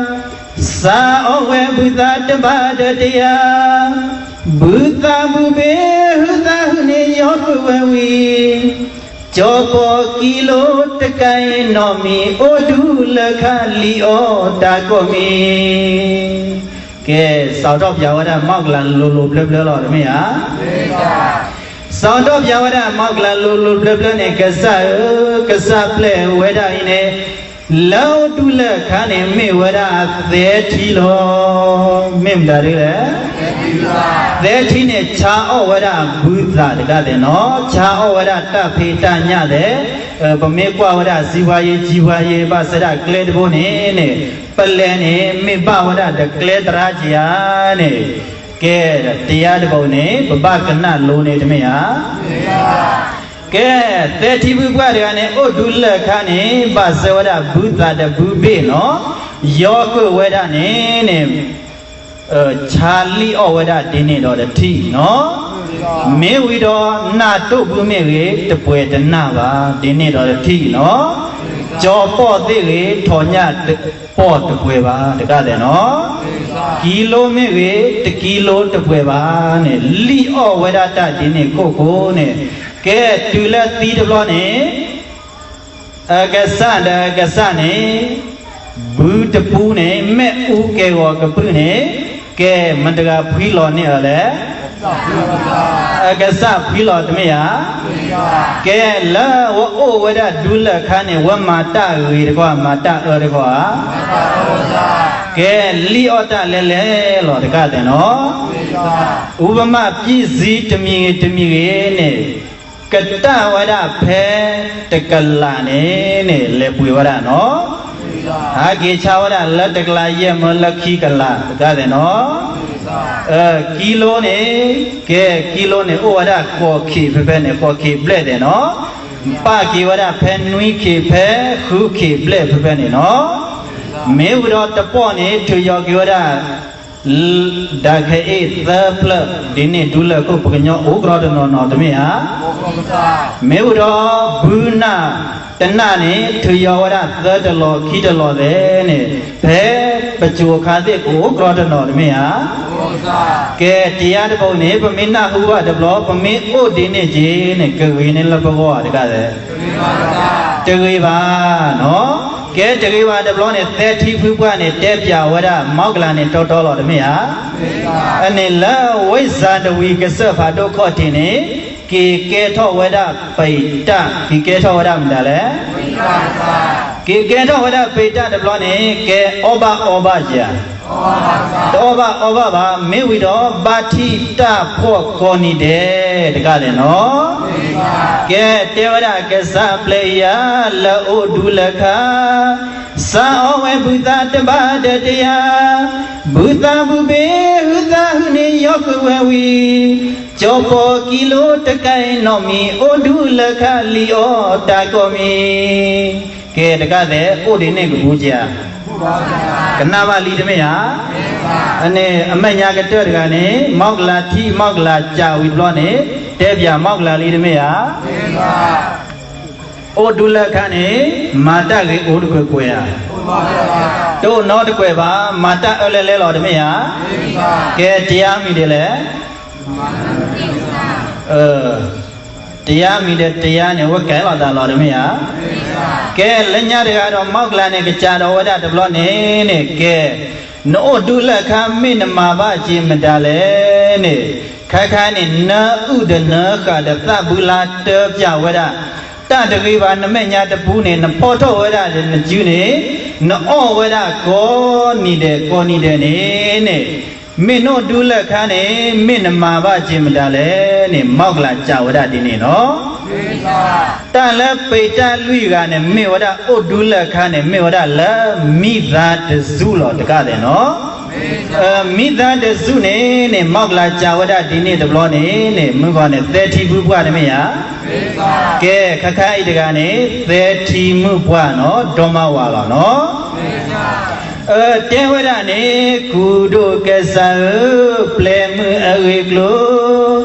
စးအီၣ်ဝဲဘုသးတဘၣ်ဒီးတယၤ, ဘုသးဘုဘ့ၣ်ဟုသးဟုန့ၣ်ယီၤကွံာ်ဝဲဝံၤ, ကၠီၤပီၣ်ကံလိတကါအံၤနီၢ်မံၤ အိၣ်ဒူလၢခါလံအီၣ်တၢ်ကိးမံၤ, ကဲ, စးထီၣ်ပျးဝဲဒၣ်မီၣ်ကလၤလိၤလိၤဖျၢဖျၢလီၤ တမ့ၢ်ဧါ. စးထီၣ်ပျးဝဲဒၣ်မီၣ်ကလၤလိၤလိၤဖျၢဖျၢန့ၣ် ကစၢ်ဧၢ, ကစၢ်ပျဲၢ်ဝဲဒၣ်အံၤန့ၣ် လၢအိၣ်ဒူလၢခါန့ၣ် မ့ၢ်ဝဲဒၣ်သဲထံလီၤ. မ့ၢ်မတၤဒ်လဲၣ်. သဲထံန့ၣ် ဆါအီၣ်ဝဲဒၣ်ဘုသးတဂၤသ့ၣ်နီၤ, ဆါအီၣ်ဝဲဒၣ်တၢ်ဖံးတၢ်ညၣ်သ့ၣ်, ပမ့ၢ်ကွၢ်ဝဲဒၣ် စံးဘှါယ့ စံးဘှါယ့ ဘၣ်ဆၢဒၣ်ကျဲတဘိန့ၣ်န့ၣ်, ပလဲၤန့ၣ် မ့ၢ်ဘၣ်ဝဲဒၣ်တကျဲသရၣ်က့ၤဧါန့ၣ်, ကဲ, တယါတဘိန့ၣ် ပဘၣ်ကနၣ်လိန့ၣ်တမ့ၢ်ဧါ. ကဲ, သဲထံဘုပှၢ်တဂၤန့ၣ် အိၣ်ဒူလၢခါန့ၣ် ဘၣ်ဆၢဝဲဒၣ်ဘုသးဒီးဘုဘ့ၣ်နီၤ, ယီၤဃုာ်ဝဲဒၣ်န့ၣ်န့ၣ်, ဆါလံၣ်အီၣ်ဝဲဒၣ်ဒ်န့ၣ်ဒီးတထံၣ်နီၤ. မ့ၢ်ဝံၤဒီးနၢ်တိၢ်ဘုမ့ၢ်ဂ့ၤ တပှဲၤတနၢ်ဘၣ် ဒ်န့ၣ်ဒီးတထံၣ်နီၤ. ကၠီၤပီၣ်သ့ၣ်ဂ့ၤ ထီၣ်ညၣ်ပီၣ်တပှဲၤဘၣ်တဂၤသ့ၣ်နီၤ. ကံလိမ့ၢ်ဂ့ၤ တကံလိတပှဲၤဘၣ်န့ၣ် လံၣ်အီၣ်ဝဲဒၣ်တၢ်ဒ်န့ၣ်ခိၣ်ဃိန့ၣ်, ကဲ, တုၤလၢသံတဘျီန့ၣ် အကစၢ်ဒီးအကစၢ်န့ၣ် ဘုတပူန့ၣ် မ့ၣ်အူကဲဂီၤကပြုၢ်န့ၣ်, ကဲ, မတၤတဂၤဖှံလီၤန့ၢ်အီၤလဲၣ်. အကစၢ်ဖှံလီၤတမ့ၢ်ဧါ. ကဲလၢဝဲအိၣ်ဝဲဒၣ်ဒူလၢၢ်ခါန့ၣ် ဝဲမၤတၢ်ဂ့ၤတခီဧါ, မၤတၢ်အၢတခီဧါ. ကဲလံၣ်အီၣ်တၢ်လဲလဲလီၤတကးသ့ၣ်နီၤ. ဥပမၢ် ပံၣ်စံတမံၤဂ့ၤတမံၤဂ့ၤန့ၣ် ကတၢၢ်ဝဲဒၣ်ဖဲတကလးန့ၣ်န့ၣ် လဲၤပှ့ၤဝဲဒၣ်နီၤ. ဟးက့ၤဆါဝဲဒၣ်လၢတကလးယဲၢ်မၢလၢခံကလးတကးသ့ၣ်နီၤ. ကံလိန့ၣ် ကဲကံလိန့ၣ် အိၣ်ဝဲဒၣ်ဃိးခ့ၣ်ဖဲဖဲန့ၣ် ဃိးခ့ၣ်ဘျဲၣ်သ့ၣ်နီၤ. ပာ်က့ၤဝဲဒၣ်ဖဲနွံခ့ၣ်ဖဲဃုခ့ၣ်ဘျဲၣ်ဖဲဖဲန့ၣ်နီၤ. မ့ၢ်ဝံၤဒီးတပီၢ်န့ၣ် ထုးယီၤက့ၤဝဲဒၣ် ဒၣ်ခဲအ့ၣ်သၢဖျၢၣ် ဒ်န့ၣ်ဒူလၢၢ်ခိၣ် ပကညီအိၣ်ကရီတနီၤနီၤတမ့ၢ်ဧါ. မ့ၢ်ဝံၤဒီး ဘုနၢ်တနၢ်န့ၣ် ထုးယီၤဝဲဒၣ်သၢတလီၤခံတလီၤသ့ၣ်န့ၣ် ဖဲပစိၤခါသ့ၣ်ကအိၣ်ကရီတနီၤတမ့ၢ်ဧါ. ကဲတယါတဘိန့ၣ် ပမ့ၢ်နၢ်ဟူဘၣ်တဘျီ ပမ့ၢ်အိၣ်ဒ်န့ၣ်က့ၤန့ၣ် ကဂ့ၤန့ၢ်လၢပဂီၢ်ဧါတကးသ့ၣ် တဂ့ၤဘၣ်နီၤ. ကဲတဂ့ၤဘၣ်တဘျီန့ၣ် သဲထံဖုပှၢ်န့ၣ် တဲပၠးဝဲဒၣ် မီၣ်ကလၤန့ၣ်တီတီလီၤတမ့ၢ်ဧါ. အန့ၣ်လၢဝ့ၢ်စၤတဝံးကစၢၢ်ဖးဒိၣ်ခီၣ်ထံးန့ၣ် က့ၤကဲထီၣ်ဝဲဒၣ်ပံးတၢ် က့ၤကဲထီၣ်ဝဲဒၣ်မတၤလဲၣ်. က့ၤကဲထီၣ်ဝဲဒၣ်ပံးတၢ်တဘျီန့ၣ် ကဲအီၣ်ဘၣ်အီဘၣ်ဧါ. တအီၣ်ဘၣ်အီဘၣ်ဘၣ် မ့ၢ်ဝံၤဒီး ဘါထံၣ်တၢ်ဖှီၣ်ကိးနံၤဒဲးတကးသ့ၣ်နီၤ. ကဲတဲဝဲဒၣ်ကစၢ်ပျဲၢ်အံၤဧါ လၢအိၣ်ဒူလၢၢ်ခါ စးအီဝဲဘုသးတဘၣ်ဒီးတယါ, ဘုသးဘုဘ့ၣ်ဟုသးဟုန့ၣ်ယီၤဃုာ်ဝဲဝံၤ, ကၠီၤပီၤကံလိတကးအံၤနီၢ်မံၤ အိၣ်ဒူလၢၢ်ခါလံအီၣ်တၢ်ကိးမံၤ, ကဲတကးသ့ၣ် အိၣ်ဒ်န့ၣ်ကပူၤဧါ, ကနၣ်ဘၣ်လံတမ့ၢ်ဧါ. အန့ၣ်အမဲာ်ညါကတၢၢ်တဂၤန့ၣ် မီၣ်ကလၤထံၣ်မီၣ်ကလၤစံးဝံၤတဘျီန့ၣ် တဲပၠးမီၣ်ကလၤလံတမ့ၢ်ဧါ. အိၣ်ဒူလၢၢ်ခါန့ၣ် မၤတၢ်ဂ့ၤအိၣ်တကွဲးကွဲးဧါ. တအိၣ်နီတကွဲးဘၣ်, မၤတၢ်အၢလဲလဲလီၤတမ့ၢ်ဧါ. ကဲတယါမံၤဒ်လဲၣ်. တယါမံၤဒီးတယါန့ၣ် အဝဲကဲလီၤသးလီၤတမ့ၢ်ဧါ. ကဲလၢညါတဂၤဒီး မီၣ်ကလၤန့ၣ် ကစးဒီးဝဲဒၣ်တဘျီန့ၣ်န့ၣ် ကဲ နအိၣ်ဒူလၢၢ်ခါ မ့ၢ်နမၤဘၣ်က့ၤမတၤလဲၣ်န့ၣ်, ခါခါန့ၣ် နအုၣ်ဒီးနဃၣ်ဒီးသးဘုလါတၢပၠးဝဲဒၣ်, တၢ်တဂ့ၤဘၣ် နမဲာ်ညါတပူၤန့ၣ် နဖီထီၣ်ဝဲဒၣ်ဒီးနစုန့ၣ်, နအီၣ်ဝဲဒၣ်ကိးနံၤဒဲးကိးနံၤဒဲးန့ၣ်န့ၣ်, မ့ၢ်နအိၣ်ဒူလၢၢ်ခါန့ၣ် မ့ၢ်နမၤဘၣ်က့ၤမတၤလဲၣ်န့ၣ် မီၣ်ကလၤစံးဝဲဒၣ်ဒ်န့ၣ်လီၤ. တၢ်လၢပံးတၢ်လွံၢ်ဂၤန့ၣ် မ့ၢ်ဝဲဒၣ်အိၣ်ဒူလၢၢ်ခါန့ၣ် မ့ၢ်ဝဲဒၣ်လၢမံသးတစူၣ်လီၤတကးသ့ၣ်နီၤ. မံသးတစူၣ်န့ၣ်န့ၣ် မီၣ်ကလၤစံးဝဲဒၣ်ဒ်န့ၣ်တဘျီန့ၣ်န့ၣ် မုၢ်ဂီၤန့ၣ် သဲထံမုၣ်ပှၢ်တမ့ၢ်ဧါ. ကဲ ခါခါအံၤတဂၤန့ၣ် သဲထံမုၣ်ပှၢ်နီၤ ဒီမါဝၤလီၤနီၤ. တဲဝဲဒၣ်န့ၣ် ကုဒိၣ်ကစၢ်ဧၢ, ပျဲမုၣ်အဂ့ၢ်ကျိၤ,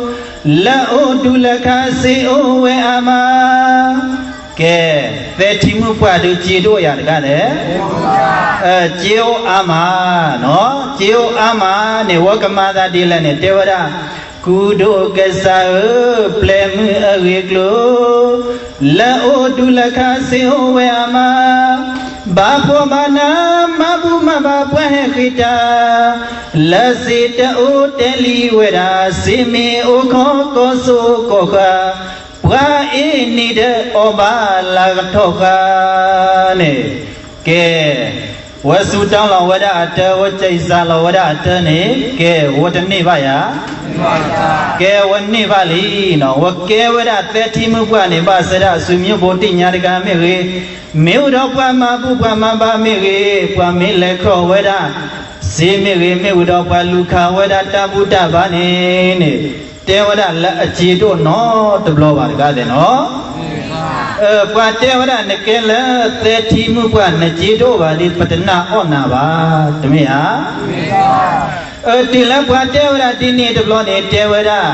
လၢအိၣ်ဒူလၢၢ်ခါစ့အိၣ်ဝဲအါမး. ကဲ, သဲထံမုၣ်ပှၢ်ဒုးစ့တအိၣ်ယၤတဂၤလဲၣ်. စ့အိၣ်အါမးနီၤ, စ့အိၣ်အါမးန့ၣ် ဝဲကမၤသးဒ်လဲၣ်န့ၣ် တဲဝဲဒၣ် ကုဒိၣ်ကစၢ်ဧၢ, ပျဲမုၣ်အဂ့ၢ်ကျိၤ, လၢအိၣ်ဒူလၢၢ်ခါစ့အိၣ်ဝဲအါမး, ဘၣ်ဖှီၣ်ဘၣ်နး မၤဘူၣ်မၤဘါပှၤဟဲဃ့တၢ်, လၢစ့တအိၣ်တဲလံဝဲဒၣ် စ့မ့ၢ်အိၣ်ခီကီၢ်စိကီၢ်ဃၢ်, ပှၤအ့ၣ်နံၤဒီးအီၣ်ဘၣ်လၢကထီၣ်ဃာ်န့ၣ်, ကဲ ဝဲစူၢ်တၢ်လီၤဝဲဒၣ်အတၢ် ဝဲစံးစးလီၤဝဲဒၣ်အတၢ်န့ၣ် ကဲ ဝဲတန့ၢ်ဘၣ်ယၤ, ကဲ ဝဲန့ၢ်ဘၣ်လံနီၤ. ဝဲကဲဝဲဒၣ်သဲထံမုၣ်ပှၢ်န့ၣ် ဘၣ်ဆၣ်ဒၣ် အစုမံၣ်ဘိတ့ၢ်ညါတဂၤမ့ၢ်ဂ့ၤ, မ့ၢ်ဝံၤဒီးပှၤမၤဘူၣ်ပှၤမၤဘါမ့ၢ်ဂ့ၤ, ပှၤမ့ၢ်လဲၤခီၣ်ဝဲဒၣ် စ့မ့ၢ်ဂ့ၤ, မ့ၢ်ဝံၤဒီးပှၤလူၤခးဝဲဒၣ်တၢ်ဘူၣ်တၢ်ဘါန့ၣ်န့ၣ်, တဲဝဲဒၣ်လၢအစ့တအိၣ်နီတဘျီဘၣ်တဂၤသ့ၣ်နီၤ. ပှၤတဲဝဲဒၣ်နကဲလၢသဲထံမုၣ်ပှၢ် နစ့တအိၣ်ဘၣ်ဒီး ပတနၢ်အီၣ်နၤဘၣ်, တမ့ၢ်ဧါ. တုၤလၢပှၤတဲဝဲဒၣ်ဒ်န့ၣ်တဘျီန့ၣ် တဲဝဲဒၣ်,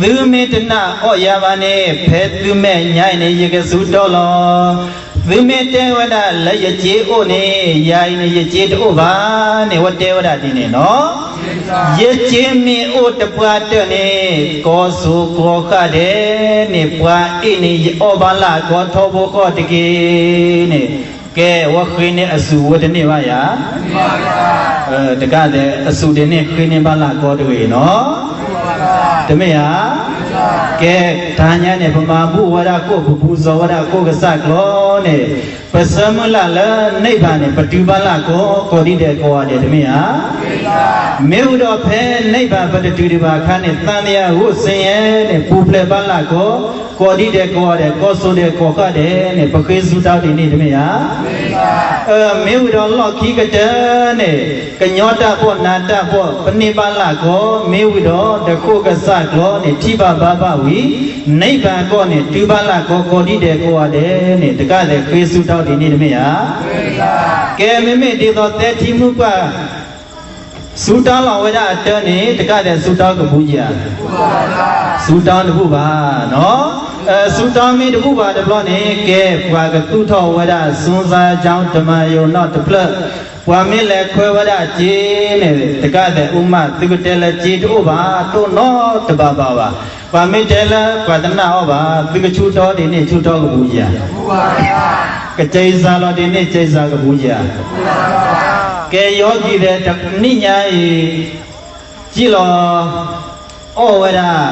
သုမ့ၢ်တနၢ်အီၣ်ယၤဘၣ်န့ၣ် ဖဲသုမဲာ်ညါအံၤန့ၣ် ယကစူၢ်တၢ်လီၤ. သုမ့ၢ်တဲဝဲဒၣ်လၢယစ့အိၣ်န့ၣ် ယၤအံၤန့ၣ် ယစ့တအိၣ်ဘၣ်န့ၣ် ဝဲတဲဝဲဒၣ်ဒ်န့ၣ်နီၤ. ယစ့မ့ၢ်အိၣ်တပှၢ်တၢၢ်န့ၣ် ကီၢ်စိကီၢ်ဃၢ်ဒဲးန့ၣ် ပှၤအ့ၣ်န့ၣ် ယအီၣ်ဘၣ်လၢအကီထီဘိဃီတက့ၢ်န့ၣ်, ကဲ ဝဲဃ့န့ၢ်အစုဝဲတန့ၢ်ဘၣ်ယၤ, တကးဒဲး အစုဒ်န့ၣ်ဃ့န့ၢ်ဘၣ်လၢအကီတဂ့ၤနီၤ. တမ့ၢ်ဧါ. ကဲ, တဟါညါန့ၣ် ပမၤဘူၣ်ဝဲဒၣ်ကိၣ် ပပူၤစီၤဝဲဒၣ်ကိၣ်ကစၢ်ကျီန့ၣ်, ပဆၢမုၢ်လၢ်လၢ နိဗ္ဗာန် န့ၣ် ပတုၤဘၣ်လၢ်ကီ ကိးဒံဒဲးကိးဂၤဒဲး တမ့ၢ်ဧါ. မ့ၢ်ဝံၤဒီးဖဲ နိဗ္ဗာန် ပတတုၤဒံးဘၣ်အခါန့ၣ် သံသယ ဂိၣ်စ့ယဲန့ၣ် ပူၤဖျဲးဘၣ်လၢ်ကီ ကိးဒံဒဲးကိးဂၤဒဲး ကိးစိၤဒဲးကိးဃၣ်ဒဲးန့ၣ် ပဃ့စူတၢ်ဒ်န့ၣ် တမ့ၢ်ဧါ. မ့ၢ်ဝံၤဒီးလီၢ်ခံကတၢၢ်န့ၣ် ကညီတၢ်ပိာ်နါတၢ်ပိာ် ပန့ၢ်ဘၣ်လၢ်ကီ မ့ၢ်ဝံၤဒီးတခိၣ်ကစၢ်ကျီန့ၣ် ထံၣ်ဘၣ်ဘါဘၣ်ဝံၤ နိဗ္ဗာန် ကီၢ်န့ၣ် တုၤဘၣ်လၢ်ကီ ကိးဒံဒဲးကိးဂၤဒဲးန့ၣ် တကးဒဲးဃ့စူတၢ်ဒ်န့ၣ် တမ့ၢ်ဧါ. ကဲ, မ့မ့ၢ်ဒ်သိးသဲထံမုၢ်ပှၢ် စူတၢ်လီၤဝဲဒၣ်အတၢန့ၣ် တကးဒဲးစူတၢ်ကဘူၣ်ဧါ. စူတၢ်တဘူၣ်ဘၣ်. စူတၢ်မ့ၢ်တဘူၣ်ဘၣ်တဘျီန့ၣ် ကဲ, ပှၤကသူၣ်ထီၣ်ဝဲဒၣ် စွန်းစားကျောင်း ဓမ္မာရုံ နီၣ်တဖျၢၣ်, ပှၤမ့ၢ်လဲၤခွဲဝဲဒၣ်စ့န့ၣ် တကးဒဲးအိၣ်မး သုကတဲလၢစ့တအိၣ်ဘၣ် တအိၣ်နီတဘၣ်ဘၣ်ဘၣ်. ပှၤမ့ၢ်တဲလၢပှၤတနာ်အီၤဘၣ် သုကဆူတၢ်ဒ်န့ၣ် ဆူတၢ်ကဘူၣ်ဧါ. ကစဲးစးလီၤဒ်န့ၣ် စဲးစးကဘူၣ်ဧါ. ကဲ, ယီၤကံၤဒဲးတနံၣ်ညါအံၤ စံၣ်လီၤ အီၣ်ဝဲဒၣ်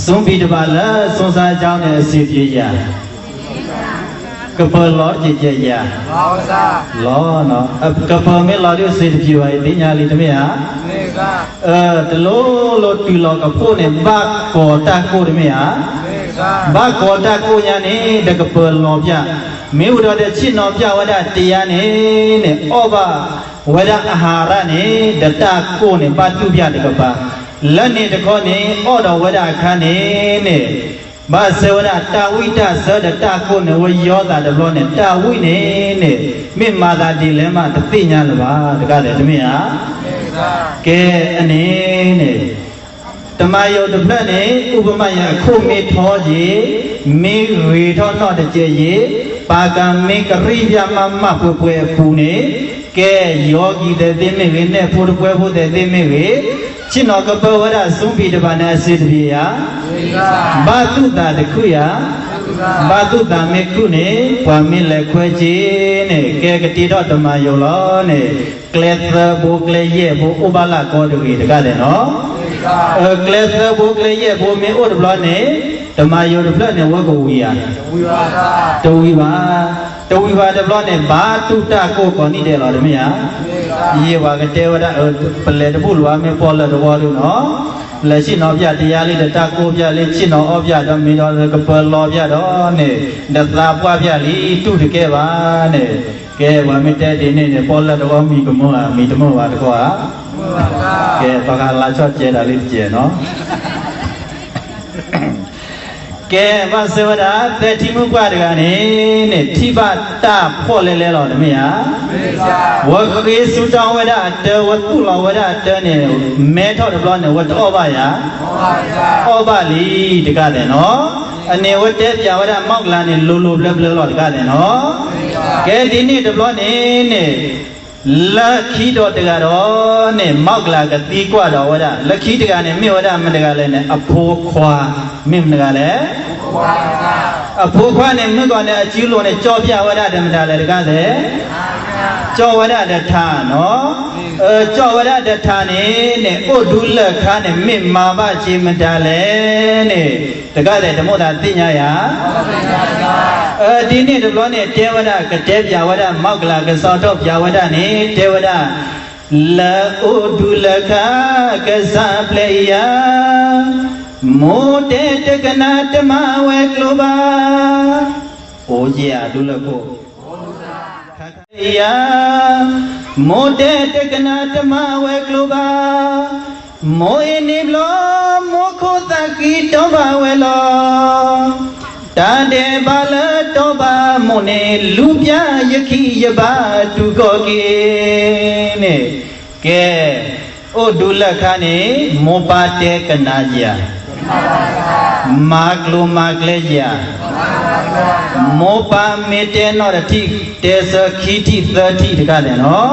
စွန့်ပစ် တဘၣ်လၢ စွန်းစားကျောင်း န့ၣ် အဆင်ပြေဧါ. ကပၢၤလီၤတကဲးကဲးဧါ. လီၤ, ကပၢၤမ့ၢ်လီၤဒ် အဆင်တပြေဘၣ် ယသ့ၣ်ညါလံ တမ့ၢ်ဧါ. တလိၣ်လိၣ်တုၤလီၤကဖိန့ၣ် ဘၣ်ကိးတၢ်ကိၢ် တမ့ၢ်ဧါ. ဘၣ်ကိးတၢ်ကိၢ်ညါန့ၣ် ဒီးကပၢၤလီၤပၠး, မ့ၢ်ဝံၤဒီးဒီးဆ့ၣ်နီၤပၠးဝဲဒၣ်တယါန့ၣ်န့ၣ် အီၣ်ဘၣ်ဝဲဒၣ်အဟးရၣ်န့ၣ် ဒီးတၢ်ကိၢ်န့ၣ် ဘၣ်တူၢ်ပၠးတကပၤ, လၢန့ၣ်တခီန့ၣ် အီၣ်ဒီးဝဲဒၣ်အခါန့ၣ်န့ၣ် ဘၣ်ဆၢဝဲဒၣ်တၢ်ဝံၣ်တၢ်ဆၢဒီးတၢ်ကိၢ်န့ၣ် ဝဲယီၤသးတဘျီန့ၣ် တၢ်ဝံၣ်န့ၣ်န့ၣ် မ့ၢ်မၤသးဒ်လဲၣ်မး တသ့ၣ်ညါလၢၤဘၣ် တကးဒဲး တမ့ၢ်ဧါ. ကဲ, အန့ၣ်န့ၣ် ဓမ္မာရုံ တဖျၢၣ်န့ၣ် ဥပမာ အခိၣ်မ့ၢ်ထီယံၤ, မ့ၢ်ဂ့ၤထီၣ်နီၢ်တကဲးယံၤ, ပာ်ကၤမ့ၢ်ကရံၣ်ပၠးမးမးပှဲၤပှဲၤအပူၤန့ၣ်, ကဲ, ယီၤကံၤသဲးသ့ၣ်မ့ၢ်ဂ့ၤ, နဲၣ်ဖိတပှဲၤဖိသဲးသ့ၣ်မ့ၢ်ဂ့ၤ, ဆ့ၣ်နီၤကပၢၤဝဲဒၣ် စွန့်ပစ် တဘၣ်န့ၣ် အဆင်တပြေဧါ. ဘၣ်သူၣ်သးတခုဧါ. ဘၣ်သူၣ်သးမ့ၢ်ခုၣ်န့ၣ် ပှၤမ့ၢ်လဲၤခွဲးစ့န့ၣ် ကဲကတ့ထီၣ် ဓမ္မာရုံ လီၤန့ၣ် ကျဲသၢဘိကျဲယဲၢ်ဘိ အိၣ်ဘၣ်လၢ်ကီတဂ့ၤ တကးဒဲးနီၤ. ကျဲသၢဘိကျဲယဲၢ်ဘိမ့ၢ်အိၣ်တဘျီန့ၣ် ဓမ္မာရုံ တဖျၢၣ်န့ၣ် ဝဲကဝံၤဧါ. တဝံၤဘၣ်. တဝံၤဘၣ်တဘျီန့ၣ် ဘၣ်တူၢ်တၢ်ကိၢ်ကိးနံၣ်ဒဲးလီၤ တမ့ၢ်ဧါ. ယံာ်ပှၤကတဲဝဲဒၣ် ပလဲၤတဘူၣ်လၢၤဘၣ် မ့ၢ်ပီၣ်လဲၣ်တဝီဒုနီၤ, လဲၤဆ့ၣ်နီၤပၠးတယါလံ ဒီးတၢ်ကိၢ်ပၠးလံ ဆ့ၣ်နီၤအီၣ်ပၠးဒီး မ့ၢ်ဒီးကပၢၤလီၤပၠးဒီးန့ၣ် ဒီးသးပှၢ်ပၠးလံ တူၢ်တကဲဘၣ်န့ၣ်, ကဲ ပှၤမ့ၢ်တဲဒ်န့ၣ်န့ၣ် ပီၣ်လဲၣ်တဝီမံၤကမၢဧါ မံၤတမၢဘၣ်တကီဧါ. ကဲ ပှၤကလါဆီၣ်ကဲဒၣ်လံတကဲးနီၤ. ကဲ ဘၣ်ဆၢဝဲဒၣ် သဲထံမုၢ်ပှၢ်တဂၤန့ၣ်န့ၣ် ထံၣ်ဘၣ်တၢ်ဖှီၣ်လဲလဲလီၤ တမ့ၢ်ဧါ. ဝဲဃ့စူတၢ်ဝဲဒၣ်အတၢ ဝဲသူၣ်လီၤဝဲဒၣ်အတၢန့ၣ် မဲထီၣ်တဘျီန့ၣ် ဝဲတအီၣ်ဘၣ်ယၤ, အီၣ်ဘၣ်လံ တကးဒဲးနီၤ. အန့ၣ် ဝဲတဲပၠးဝဲဒၣ် မီၣ်ကလၤန့ၣ် လိၤလိၤဘျၢဘျၢလီၤ တကးဒဲးနီၤ. ကဲ ဒ်န့ၣ်တဘျီန့ၣ်န့ၣ် လၢခံဒီးတဂၤဒီးန့ၣ် မီၣ်ကလၤကသံကွၢ်ဒီးဝဲဒၣ် လၢခံတဂၤန့ၣ် မ့ၢ်ဝဲဒၣ်မတဂၤလဲၣ်န့ၣ် အဖိခွါ, မ့ၢ်မတဂၤလဲၣ်. အဖိခွါန့ၣ် မုၢ်ကီၢ်န့ၣ် အစုလိၤန့ၣ် ကၠီၣ်ပၠးဝဲဒၣ်ဒီးမတၤလဲၣ် တကးဒဲး, ကၠီၣ်ဝဲဒၣ်ဒီးထးနီၤ. ကၠီၣ်ဝဲဒၣ်ဒီးထးန့ၣ်န့ၣ် အိၣ်ဒူလၢၢ်ခါန့ၣ် မ့ၢ်မၤဘၣ်စ့မတၤလဲၣ်န့ၣ် တကးဒဲး တမိၣ်သးသ့ၣ်ညါယၤ. ဒ်န့ၣ်တဘျီန့ၣ် တဲဝဲဒၣ် ကတဲပၠးဝဲဒၣ် မီၣ်ကလၤကစီၣ်ထီၣ်ပၠးဝဲဒၣ်န့ၣ် တဲဝဲဒၣ် လၢအိၣ်ဒူလၢၢ်ခါ ကစၢ်ပျဲအံၤဧါ, မိၢ်တဲတကနၣ်တမၤဝဲကျိဘၣ်, အိၣ်ယဲၢ်အဒူလၢၢ်ခိၣ် ခါခါအံၤဧါ, မိၢ်တဲတကနၣ်တမၤဝဲကျိဘၣ်, မိၢ်အ့ၣ်န့ၣ်ဘျီ မိၢ်ခိၣ်သးဃံတီဘၣ်ဝဲလီၤ. တၢ်ဒဲးဘးလၢတီဘၣ်မိၢ်န့ၣ် လူၤပၠးယခံယဘၣ်တူၢ်ကီၢ်က့ၤန့ၣ်, ကဲ, အိၣ်ဒူလၢၢ်ခါန့ၣ် မိၢ်ပၢ်တဲကနၣ်ယၤ, မၤကျိၤမၤကျဲယၤ, မိၢ်ပၢ်မ့ၢ်တဲနီၣ်တထံၣ် တဲဆၢခံထံၣ်သၢထံၣ်တခါန့ၣ်လီၤ.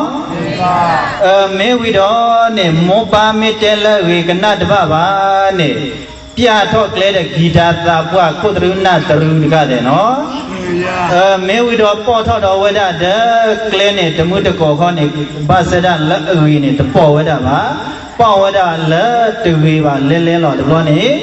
မ့ၢ်ဝံၤဒီးန့ၣ် မိၢ်ပၢ်မ့ၢ်တဲလၢအဂ့ၤကနၣ်တဘၣ်ဘၣ်န့ၣ်, ပျၢ်ထီၣ်ကျဲဒီးကံၢ်တၢ်သးပှၢ်ခိၣ်တရူးနၢ်တရူးတခါန့ၣ်လီၤ. မ့ၢ်ဝံၤဒီးပီၣ်ထီၣ်ဒီးဝဲဒၣ်ဒီးကျဲန့ၣ် တမုၢ်တကိးခီန့ၣ် ဘၣ်ဆၣ်ဒၣ်လၢအဂ့ၤန့ၣ် တပီၣ်ဝဲဒၣ်ဘၣ်, ပီၣ်ဝဲဒၣ်လၢတဂ့ၤဘၣ်လဲလဲလီၤတဘျီန့ၣ်,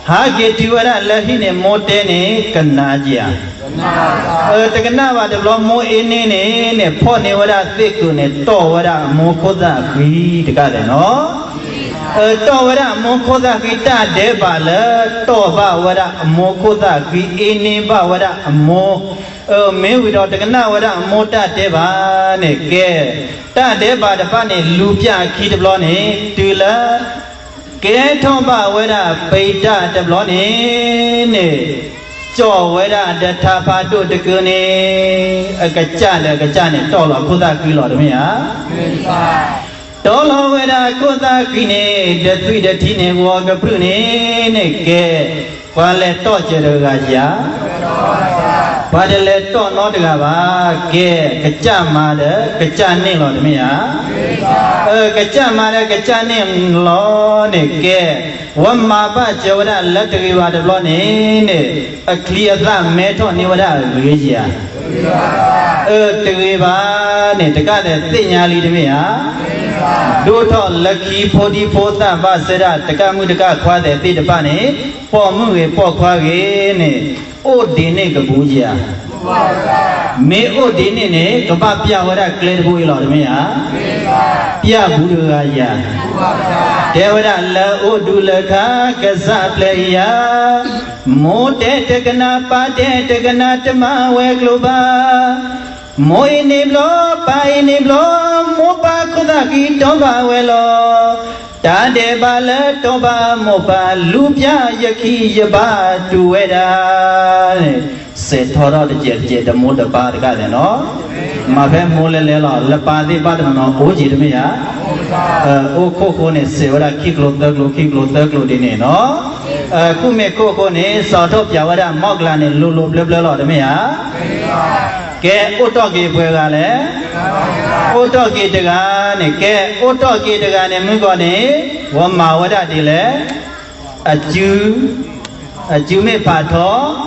ဟးက့ၤတုၤဝဲဒၣ်လၢဟံၣ်န့ၣ် မိၢ်တဲန့ၣ် ကနၣ်က့ၤဧါ, တကနၣ်ဘၣ်တဘျီ မိၢ်အ့န့ၢ်န့ၣ်န့ၣ် ဖီၣ်န့ၢ်ဝဲဒၣ်သ့ၣ်ကုာ်န့ၣ် တီၢ်ဝဲဒၣ်အမိၢ်ခိၣ်သၣ်ဃံတကးဒဲးနီၤ. တီၢ်ဝဲဒၣ်အမိၢ်ခိၣ်သၣ်ဃံ တၢ်ဒဲးဘးလၢတီၢ်ဘၣ်ဝဲဒၣ်အမိၢ်ခိၣ်သၣ်ဃံ အ့န့ၢ်ဘၣ်ဝဲဒၣ်အမိၢ်, မ့ၢ်ဝံၤဒီးတကနၣ်ဝဲဒၣ်အမိၢ်တၢ်တဲဘၣ်န့ၣ်ကဲ, တၢ်ဒဲးဘးတဖၣ်န့ၣ် လူၤပၠးအခံတဘျီန့ၣ် တုၤလၢ ကဲထီၣ်ဘၣ်ဝဲဒၣ်ပံးတၢ်တဘျီန့ၣ်န့ၣ်, ကၠီၣ်ဝဲဒၣ်ဒီးထါဖးဒိၣ်တကုန့ၣ်, အကစၢ်ဒီးအကစၢ်န့ၣ် တီၢ်လီၤခိၣ်သၣ်ဃံလီၤတမ့ၢ်ဧါ. တီၢ်လီၤဝဲဒၣ်ခိၣ်သၣ်ဃံန့ၣ် ဒီးသွံၣ်ဒီးထံန့ၣ် ဂီၤကပြုၢ်န့ၣ်န့ၣ်ကဲ, ပှၤလဲၤတီၢ်စၢၤတဂၤဧါ, ပှၤတလဲၤတီၢ်နီတဂၤဘၣ်, ကဲ, ကစၢ်မၤဒီးကစၢ်န့ၢ်လီၤတမ့ၢ်ဧါ. ကစၢ်မၤဒီးကစၢ်န့ၢ်လီၤန့ၣ်ကဲ, ဝဲမၤဘၣ်စၢၤဝဲဒၣ်လၢတဂ့ၤဘၣ်တဘျီန့ၣ်န့ၣ်, အချံအသၣ်မဲထီၣ်န့ၢ်ဝဲဒၣ်အဂ့ၤဧါ. တဂ့ၤဘၣ်န့ၣ် တကးဒဲးသ့ၣ်ညါလံတမ့ၢ်ဧါ. ဒိၣ်ထီၣ်လၢခံဖိဒံဖိသၣ်ဘၣ်ဆၢဒၣ် တကၢ်မုၣ်တကၢ်ခွါသဲးသ့ၣ်တဖၣ်န့ၣ်, ပိာ်မုၣ်ဂ့ၤပိာ်ခွါဂ့ၤန့ၣ်, အိၣ်ဒံးန့ၢ်ကဘူးဧါ. မ့ၢ်အိၣ်ဒံးန့ၢ်န့ၣ် ကဘၣ်ပျၢ်ဝဲဒၣ်ကျဲတဘိအံၤလီၤတမ့ၢ်ဧါ. ပျၢ်ဘူးတဂၤဧါ. တဲဝဲဒၣ်လၢအိၣ်ဒူလၢခါကစၢ်ပျဲၢ်အံၤဧါ, မိၢ်တဲတကနၣ်ပၢ်တဲတကနၣ်တမၤဝဲကျိၤဘၣ်. မိၢ်အ့န့ၣ်ဘျီ, ပၢ်အ့န့ၣ်ဘျီ, မိၢ်ပၢ်ခိၣ်သၣ်ဃံတီၢ်ဘၣ်ဝဲလီၤ. တၢ်ဒဲးဘးလၢတီၢ်ဘၣ်မိၢ်ပၢ် လူၤပျၢ်ယခံယဘၣ်တူၢ်ဝဲဒၣ်န့ၣ်, စဲးထီထီၣ်တစဲးတစဲး တမိၢ်တပၢ်တကးဒဲးနီၤ. မၤဖဲမိၢ်လဲၤလဲၤလီၤ လၢပၢ်သ့ၣ်ဘၣ်တနီၤနီၤအိၣ်က့ၤတမ့ၢ်ဧါ. အိၣ်ခိၣ်ဃိန့ၣ် စဲးဝဲဒၣ်ခံကျိၤသၢကျိၤ ခံကျိၤသၢကျိၤဒ်န့ၣ်နီၤ. ဃုမ့ၢ်ခိၣ်ဃိန့ၣ် စးထီၣ်ပၠးဝဲဒၣ်မီၣ်ကလၤန့ၣ် လိၤလိၤဘျၢဘျၢလီၤတမ့ၢ်ဧါ. ကဲအိၣ်တီၢ်က့ၤပှဲၤဂၤလဲၣ်. အိၣ်တီၢ်က့ၤတဂၤန့ၣ်, ကဲအိၣ်တီၢ်က့ၤတဂၤန့ၣ် မုၢ်ကီၢ်န့ၣ်, ဝဲမၤဝဲဒၣ်ဒ်လဲၣ်. အစု, အစုမ့ၢ်ဖးထီ,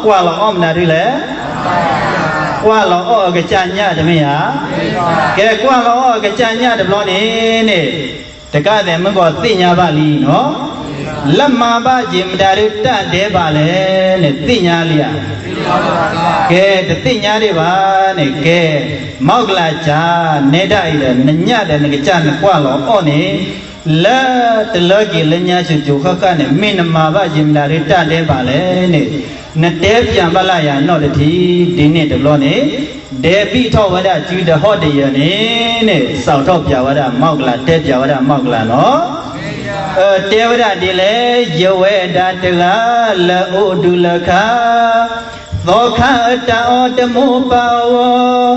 ကွၢ်လီၤအီၣ်မနုၤဒ်လဲၣ်. ကွၢ်လီၤအီၣ်အကစၢ်ညၣ်တမ့ၢ်ဧါ. ကဲကွၢ်လီၤအီၣ်အကစၢ်ညၣ်တဘျီန့ၣ်န့ၣ်, တကးဒဲးမုၢ်ကီၢ်သ့ၣ်ညါဘၣ်လံနီၤ. လၢမၤဘၣ်က့ၤမတၤဒုးတၢ်ဒဲးဘးလဲၣ်န့ၣ် သ့ၣ်ညါလံဧါ. ကဲတသ့ၣ်ညါဒံးဘၣ်န့ၣ်ကဲ, မီၣ်ကလၤစၢ်, နဲဒၣ်အံၤဒီး နညၣ်ဒီးနကစၢ်နကွၢ်လီၤအီၣ်န့ၣ်, လၢတလၢက့ၤလၢညါစိၤစိၤဃၣ်ဃၣ်န့ၣ် မ့ၢ်နမၤဘၣ်က့ၤမတၤဒုးတၢ်ဒဲးဘးလဲၣ်န့ၣ်, နတဲပၠးဘၣ်လၢယၤနီၣ်တထံး, ဒ်န့ၣ်တဘျီန့ၣ်, ဒဲးဘံၣ်ထီၣ်ဝဲဒၣ်စုဒီးဟီၣ်တယၢၤန့ၣ်န့ၣ် စးထီၣ်ပၠးဝဲဒၣ်မီၣ်ကလၤ တဲပၠးဝဲဒၣ်မီၣ်ကလၤနီၤ. တဲဝဲဒၣ်ဒ်လဲၣ်, ယဝဲဒၣ်တဂၤလၢအိၣ်ဒူလၢခါ, သီခါအတၢ်အီၣ်တမိၢ်ပၢ်အဂီၢ်,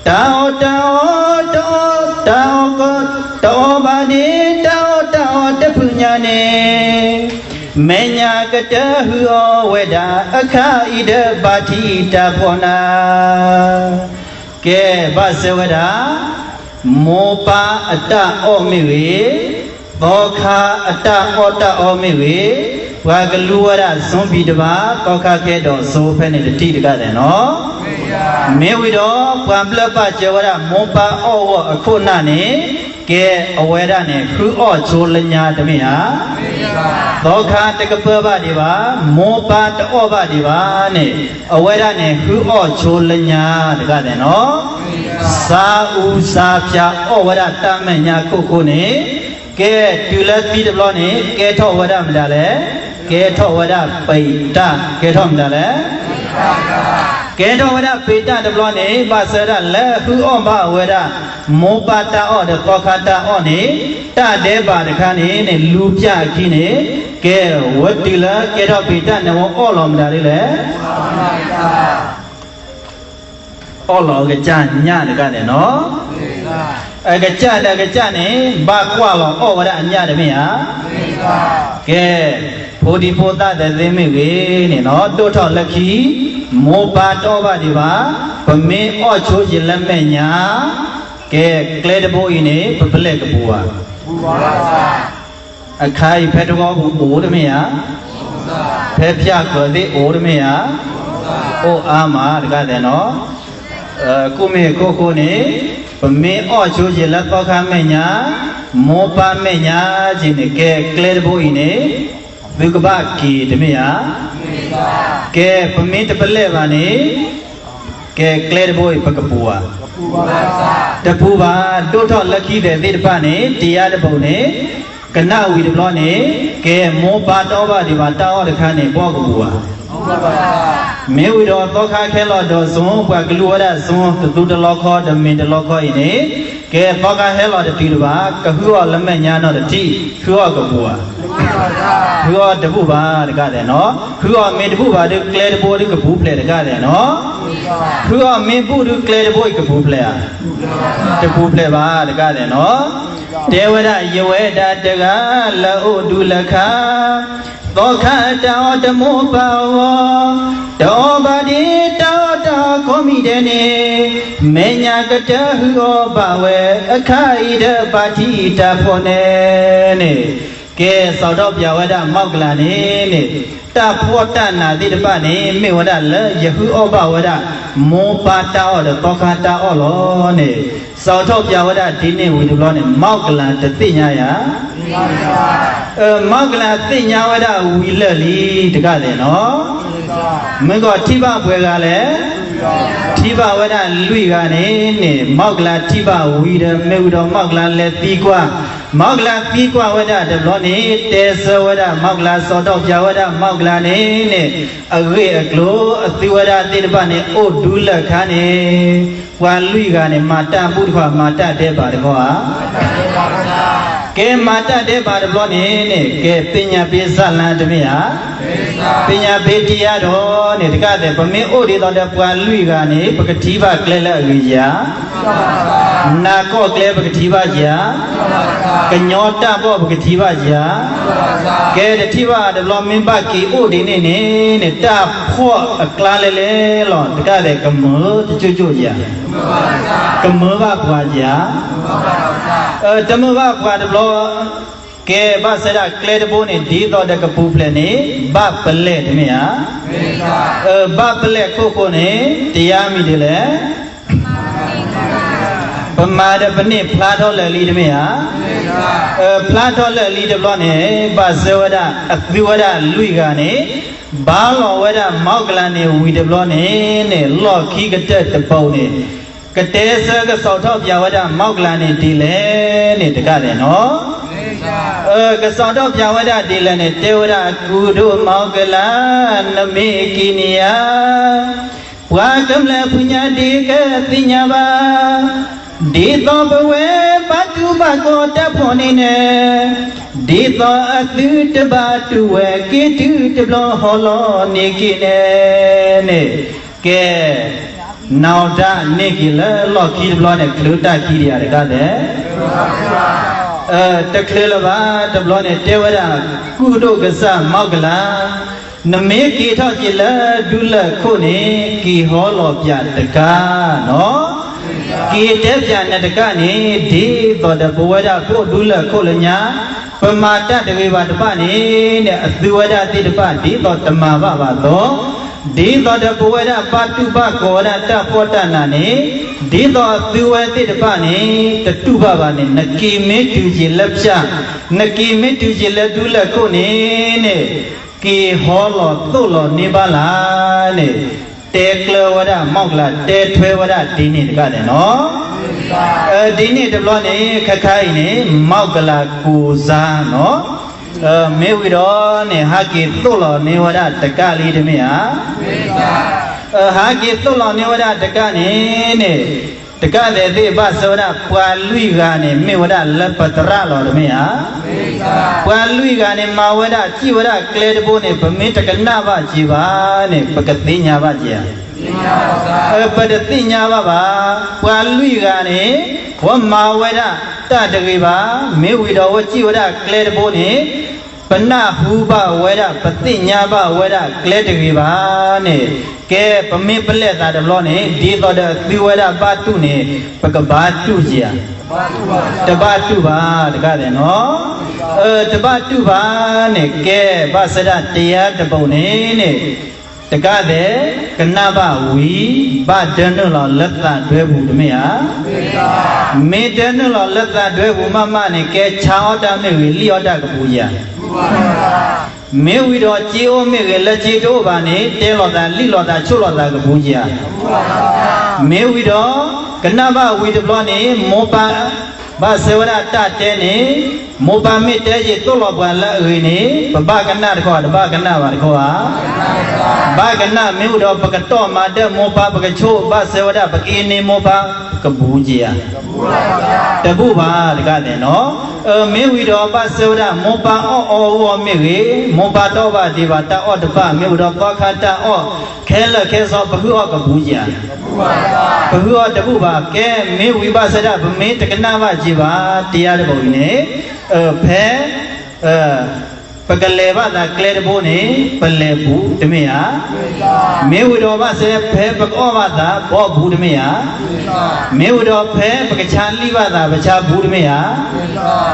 တၢ်အီၣ်တၢ်အီၣ်တအီၣ်, တၢ်အီၣ်ကီတအီၣ်ဘၣ်န့ၣ်, တၢ်အီၣ်တၢ်အီၣ်တဖုညါန့ၣ်, မဲာ်ညါကတၢၢ်ဟုအီၣ်ဝဲဒၣ်အခါအံၤဒီး ဘၣ်ထံးတၢ်ဖီနၤ. ကဲဘၣ်ဆၢဝဲဒၣ်, မိၢ်ပၢ်အတၢ်အီၣ်မ့ၢ်ဂ့ၤ, သီခါအတၢ်အီၣ်တၢ်အီမ့ၢ်ဂ့ၤ, ပှၤကလူဝဲဒၣ် zombie တဖၣ်, သီခါကဲဒီးစိဖဲန့ၣ်တထံၣ်တကးဒဲးနီၤ. မ့ၢ်ဝံၤဒီး ပှၤဘျၢပာ်စၢၤဝဲဒၣ် မိၢ်ပၢ်အီၣ်ဂီၢ်အခိၣ်နၢ်န့ၣ်, ကဲအဝဲဒၣ်န့ၣ် ဟုအီၣ်ဆိလၢညါတမ့ၢ်ဧါ. သီခါတကပၢဘၣ်ဒံးဘၣ်, မိၢ်ပၢ်တအီၣ်ဘၣ်ဒံးဘၣ်န့ၣ်, အဝဲဒၣ်န့ၣ် ဟုအီၣ်ဆိလၢညါတကးဒဲးနီၤ. စးအူစးဖၠးအီၣ်ဝဲဒၣ်တၢ်မဲာ်ညါခိၣ်ဃိန့ၣ်, ကဲတုၤလၢသံတဘျီန့ၣ် ကဲထီၣ်ဝဲဒၣ်မတၤလဲၣ်, ကဲထီၣ်ဝဲဒၣ်ပံးတၢ်, ကဲထီၣ်မတၤလဲၣ်. ကဲထီၣ်ဝဲဒၣ်ပံးတၢ်တဘျီန့ၣ် ဘၣ်ဆၢဒၣ်လၢဟုအီၣ်ဘၣ်ဝဲဒၣ် မိၢ်ပၢ်တၢ်အီၣ်ဒီးသီခါတၢ်အီၣ်န့ၣ်, တၢ်ဒဲးဘးတခါန့ၣ်န့ၣ် လူၤပၠးအခံန့ၣ်, ကဲဝဲတုၤလၢကဲထီၣ်ပံးတၢ်န့ၣ် ဝဲအီၣ်လီၤမတၤဒ်လဲၣ်. အီၣ်လီၤအကစၢ်ညၣ်တကးဒဲးနီၤ. အကစၢ်လၢအကစၢ်န့ၣ် ဘၣ်ကွၢ်လီၤအီၣ်ဝဲဒၣ်အညၣ်တမ့ၢ်ဧါ. ကဲ, ဖိဒံဖိသၣ်သဲးသ့မ့ၢ်ဂ့ၤန့ၣ်နီၤ, ဒိၣ်ထီၣ်လၢခံ, မိၢ်ပၢ်တအီၣ်ဘၣ်ဒံးဘၣ်, ပမ့ၢ်အီၣ်ဆိက့ၤလၢမဲာ်ညါ, ကဲ, ကျဲတဘိအံၤန့ၣ် ပပလဲၣ်ကပူၤဧါ. အခါအံၤဖဲတဂီၢ်ပူၤအိၣ်တမ့ၢ်ဧါ, ဖဲဖၠၣ်ဃၢၤသ့ၣ်အိၣ်တမ့ၢ်ဧါ, အိၣ်အါမးတကးဒဲးနီၤ. ကိၣ်မ့ၢ်ခိၣ်ဃိန့ၣ်, ပမ့ၢ်အီၣ်ဆိက့ၤလၢသီခါမဲာ်ညါ, မိၢ်ပၢ်မဲာ်ညါက့ၤန့ၣ် ကဲကျဲတဘိအံၤန့ၣ်, သုကဘၣ်က့ၤတမ့ၢ်ဧါ. ကဲပမ့ၢ်တပလဲၣ်ဘၣ်န့ၣ်, ကဲကျဲတဘိအံၤပကပူၤဧါ. တပူၤဘၣ်. ဒိၣ်ထီၣ်လၢခံသ့ၣ်တဖၣ်န့ၣ် တယါတဘိန့ၣ်, ကနၣ်ဝံၤတဘျီန့ၣ်, ကဲမိၢ်ပၢ်တအီၣ်ဘၣ်ဒံးဘၣ် တၢ်အီၣ်တခါန့ၣ် ဘီၣ်ကပူၤဧါ. မ့ၢ်ဝံၤဒီးသီခါခဲလီၤဒီးစိ, ပှၤကလူးဝဲဒၣ်စိ, တသူတလီခီ တမ့ၢ်တလီခီအံၤန့ၣ်, ကဲသီခါဟဲလီၤတတုၤတဘၣ်, ကဟုအီၤလၢမဲာ်ညါနီၤတထံၣ်, ဟုအီၤကပူၤဧါ. ဟုအီၤတဘူၣ်ဘၣ်တကးဒဲးနီၤ. ဟုအီၤမ့ၢ်တဘူၣ်ဘၣ်ဒီး ကျဲတဘိဒီးကပူၤဖျဲးတကးဒဲးနီၤ. ဟုအီၤမ့ၢ်ဘူၣ်ဒီး ကျဲတဘိအံၤကပူၤဖျဲးဧါ. တပူၤဖျဲးဘၣ်တကးဒဲးနီၤ. တဲဝဲဒၣ် ယဝဲဒၣ်တဂၤလၢအိၣ်ဒူလၢခါ, သီခါတၢ်အီၣ်တမိၢ်ပၢ်အဂီၢ်, တအီၣ်ဘၣ်ဒံးတၢ်အီၣ်တၢ်အခီမံၤဒဲးန့ၣ်, မဲာ်ညါကတၢၢ်ဟုအီၣ်ဘၣ်ဝဲ, အခါအံၤဒီးဘၣ်ထံၣ်တၢ်ဖီၣ်နဲန့ၣ်. ကဲစီၤထီၣ်ပၠးဝဲဒၣ်မီၢ်ကလၤန့ၣ်န့ၣ်, တၢ်ဖှီၣ်တၢ်နးသ့ၣ်တဖၣ်န့ၣ် မ့ၢ်ဝဲဒၣ်လၢယဟုအီၣ်ဘၣ်ဝဲဒၣ်, မိၢ်ပၢ်တၢ်အီၣ်ဒီးသီခါတၢ်အီၣ်လီၤန့ၣ်. စီၤထီၣ်ပၠးဝဲဒၣ်ဒ်န့ၣ်ဝံၤတဘျီန့ၣ် မီၢ်ကလၤတသ့ၣ်ညါယၤ မီၢ်ကလၤသ့ၣ်ညါဝဲဒၣ်ဝံၤလၢာ်လံတကးဒဲးနီၤ. မ့ၢ်ကီးထံၣ်ဘၣ်ပှဲၤဂၤလဲၣ်. ထံၣ်ဘၣ်ဝဲဒၣ်လွံၢ်ဂၤန့ၣ်န့ၣ်, မီၢ်ကလၤထံၣ်ဘၣ်ဝံၤဒီး မ့ၢ်ဝံၤဒီးမီၢ်ကလၤလဲၤသံကွၢ်, မီၢ်ကလၤသံကွၢ်ဝဲဒၣ်တဘျီန့ၣ် တဲဆၢဝဲဒၣ်မီၢ်ကလၤ, စီၤထီၣ်ပၠးဝဲဒၣ်မီၢ်ကလၤန့ၣ်န့ၣ်, အဂ့ၢ်အကျိၤအသုဝဲဒၣ်သ့ၣ်တဖၣ်န့ၣ် အိၣ်ဒူလၢာ်ခါန့ၣ်, ပှၤလွံၢ်ဂၤန့ၣ် မၤတၢ်ဘူၣ်တခီ မၤတၢ်ဒဲးဘးတခီဧါ. ကဲမၤတၢ်ဒဲးဘးတဘျီန့ၣ်န့ၣ်, ကဲပညာပေးဇာတ်လမ်းတမ့ၢ်ဧါ. ပညာပေးတရားတော်န့ၣ် တကးဒဲး ပမ့ၢ်အိၣ်ဒ်သိးဒီးပှၤလွံၢ်ဂၤန့ၣ် ပကထံၣ်ဘၣ်ကျဲလၢအဂ့ၤဧါ. နးကီၢ်ကျဲပကထံၣ်ဘၣ်ဧါ. ကညီတၢ်ဘီၣ်ပကထံၣ်ဘၣ်ဧါ. ကဲတထံၣ်ဘၣ်တဘျီ မ့ၢ်ဘၣ်က့ၤအိၣ်ဒ်န့ၣ်န့ၣ်န့ၣ်, တၢ်ဖှီၣ်အကျါလဲၤလဲၤလီၤ တကးဒဲး ကမၢတကၠိၣ်ကၠိၣ်ဧါ. ကမၢဘၣ်ပှၤဧါ. တမၢဘၣ်ပှၤတဘျီ, ကဲဘၣ်ဆၣ်ဒၣ်ကျဲတဘိန့ၣ် ဒ်သိးဒီးကပူၤဖျဲးန့ၣ် ဘၣ်ပလဲၣ်တမ့ၢ်ဧါ. ဘၣ်ပလဲၣ်ခိၣ်ဃိန့ၣ် တယါမံၤဒ်လဲၣ်. ပမၤဒီးပန့ၢ်ဖျါထီၣ်လၢာ်လံတမ့ၢ်ဧါ. ဖျါထီၣ်လၢာ်လံတဘျီန့ၣ် ဘၣ်ဆၢဝဲဒၣ်အသုဝဲဒၣ်လွံၢ်ဂၤန့ၣ်, ဘါလီၤဝဲဒၣ်မီၢ်ကလၤန့ၣ်ဝံၤတဘျီန့ၣ်န့ၣ်, လီၢ်ခံကတၢၢ်တဘိန့ၣ် ကတဲဆၢကစီၤထီၣ်ပၠးဝဲဒၣ်မီၢ်ကလၤန့ၣ်ဒ်လဲၣ်န့ၣ် တကးဒဲးနီၤ. ကစီၤထီၣ်ပၠးဝဲဒၣ်ဒ်လဲၣ်န့ၣ် တဲဝဲဒၣ် ကုဒိၣ်မီၢ်ကလၤ, နမ့ၢ်က့ၤန့ၣ်ဧါ, ပှၤကမျၢၢ်ဖုညါဒ့ကသ့ၣ်ညါဘၣ်, ဒ်သိးပဝဲဘၣ်တူၢ်ဘၣ်ကီတၢ်ဖီၣ်န့ၣ်န့ၣ်, ဒ်သိးအသုတဘၣ်တူၢ်ဝဲ က့ၤတုၤတဘျီဟီလီၤန့ၢ်က့ၤန့ၣ်န့ၣ်, ကဲ နီၢ်ဒါန့ၢ်က့ၤလၢလီၢ်ခံတဘျီန့ၣ် ချုးတၢ်ခံဒံးဧါတကးလဲၣ်. တချုးလၢၤဘၣ် တဘျီန့ၣ် တဲဝဲဒၣ် ကုၢ်ဒိၣ်ကစၢ်မီၢ်ကလၤ, နမ့ၢ်က့ၤထီၣ်က့ၤလၢဒူလၢၢ်ခိၣ်န့ၣ် က့ၤဟီလီၤပၠးတကးနီၤ. က့ၤတဲပၠးနတကးန့ၣ် ဒ်သိးဒီးပဝဲဒၣ်ပအိၣ်ဒူလၢၢ်ခိၣ်လၢညါ, ပမၤတၢ်တဂ့ၤဘၣ်တဖၣ်န့ၣ်န့ၣ် အသုဝဲဒၣ်သ့ၣ်တဖၣ် ဒ်သိးတမၤဘၣ်ဘၣ်သိး, ဒ်သိးဒီးပဝဲဒၣ်ဘၣ်တူၢ်ဘၣ်ကီၤဝဲဒၣ်တၢ်ဖှီၣ်တၢ်နးန့ၣ်, ဒ်သိးအသုဝဲသ့ၣ်တဖၣ်န့ၣ် တတူၢ်ဘၣ်ဘၣ်န့ၣ် နက့ၤမ့ၢ်တုၤက့ၤလၢပၠး, နက့ၤမ့ၢ်တုၤက့ၤလၢဒူလၢၢ်ခိၣ်န့ၣ်န့ၣ်, က့ၤဟီလီၤသိၣ်လီၤန့ၢ်ဘၣ်လၢ်န့ၣ်, တဲကျၢၤဝဲဒၣ်မီၢ်ကလၤ တဲထွဲဝဲဒၣ်ဒ်န့ၣ်တကးန့ၣ်နီၤ. ဒ်န့ၣ်တဘျီန့ၣ် ခဲခါအံၤန့ၣ် မီၢ်ကလၤကိၤစါနီၤ, မ့ၢ်ဝံၤဒီးန့ၣ် ဟးက့ၤသိၣ်လီၤန့ၢ်ဝဲဒၣ်တကးလံတမ့ၢ်ဧါ. ဟးက့ၤသိၣ်လီၤန့ၢ်ဝဲဒၣ်တကးန့ၣ်န့ၣ်, တကးဒဲးသ့ၣ်ဘၣ်ဆၢဝဲဒၣ် ပှၤလွံၢ်ဂၤန့ၣ် မ့ၢ်ဝဲဒၣ်လၢပသရၣ်လီၤတမ့ၢ်ဧါ. ပှၤလွံၢ်ဂၤန့ၣ် မၤဝဲဒၣ်စံၣ်ဝဲဒၣ်ကျဲတဘိန့ၣ် ပမ့ၢ်တကနၣ်ဘၣ်က့ၤဘၣ်န့ၣ် ပကသ့ၣ်ညါဘၣ်က့ၤဧါ. ပတသ့ၣ်ညါဘၣ်ဘၣ်. ပှၤလွံၢ်ဂၤန့ၣ် ဝဲမၤဝဲဒၣ်တၢ်တဂ့ၤဘၣ်, မ့ၢ်ဝံၤဒီးဝဲစံၣ်ဝဲဒၣ်ကျဲတဘိန့ၣ် ပနၢ်ဟူဘၣ်ဝဲဒၣ် ပသ့ၣ်ညါဘၣ်ဝဲဒၣ်ကျဲတဂ့ၤဘၣ်န့ၣ်, ကဲ ပမ့ၢ်ပလဲၣ်သးတဘျီန့ၣ် ဒ်သိးဒီးသုဝဲဒၣ်ဘၣ်တူၢ်န့ၣ် ပကဘၣ်တူၢ်က့ၤဧါ. တဘၣ်တူၢ်ဘၣ်တကးဒဲးနီၤ. တဘၣ်တူၢ်ဘၣ်န့ၣ် ကဲ ဘၣ်ဆၢဒၣ်တယါတဘိန့ၣ်န့ၣ် တကးဒဲး, ကနၣ်ဘၣ်ဝံၤ, ဘၣ်ဒၢနုာ်လီၤလၢသးဒွဲပူၤတမ့ၢ်ဧါ. မ့ၢ်ဒၢနုာ်လီၤလၢသးဒွဲပူၤမးမးန့ၣ် ကဲဆါအီၣ်တၢ်မ့ၢ်ဂ့ၤ လံၣ်အီၣ်တၢ်ကပူၤဧါ. မ့ၢ်ဝံၤဒီးစ့အိၣ်မ့ၢ်ဂ့ၤ လၢစ့တအိၣ်ဘၣ်န့ၣ် တဲလိာ်သးလံၣ်လိာ်သးဆိၣ်လိာ်သးကပူၤဧါ. မ့ၢ်ဝံၤဒီး ကနၣ်ဘၣ်ဝံၤတဘျီန့ၣ် မိၢ်ပၢ် ဘၣ်ဆၢဝဲဒၣ်တၢ်တဲန့ၣ်, မိၢ်ပၢ်မ့ၢ်တဲယံာ်သိၣ်လီၤပှၤလၢအဂ့ၤန့ၣ် ပဘၣ်ကနၣ်တခီ တဘၣ်ကနၣ်ဘၣ်တခီဧါ. ဘၣ်ကနၣ်မ့ၢ်ဝံၤဒီး ပကတီၢ်မၤဒၢၣ်မိၢ်ပၢ် ပကဆိၣ်ဘၣ်ဆၢဝဲဒၣ် ပက့န့ၢ်မိၢ်ပၢ် ကပူၤဧါ. တဘူၣ်ဘၣ်တကးန့ၣ်နီၤ. မ့ၢ်ဝံၤဒီးဘၣ်ဆၢဝဲဒၣ် မိၢ်ပၢ်အီၣ်အီအီမ့ၢ်ဂ့ၤ, မိၢ်ပၢ်တအီၣ်ဘၣ်ဒံးဘၣ် တၢ်အီၣ်တဘၣ်မ့ၢ်ဝံၤဒီး သီခါတၢ်အီၣ် ခဲလၢာ်ခဲဆ့ ပဟုအီၣ်ကပူၤဧါ. ပဟုအီၣ်တဘူၣ်ဘၣ်. ကဲမ့ၢ်ဝံၤဘၣ်ဆၢဒၣ် ပမ့ၢ်တကနၣ်ဘၣ်က့ၤဘၣ် တယါတဘိအံၤန့ၣ်, ဖဲ ပကလဲၤဘၣ်သးကျဲတဘိန့ၣ် ပလဲၤဘူးတမ့ၢ်ဧါ. မ့ၢ်ဝံၤဒီးဘၣ်ဆၢ ဖဲပကအီၣ်ဘၣ်သး ပအီၣ်ဘူးတမ့ၢ်ဧါ. မ့ၢ်ဝံၤဒီးဖဲပကဆါလံၣ်ဘၣ်သး ပဆါဘူးတမ့ၢ်ဧါ.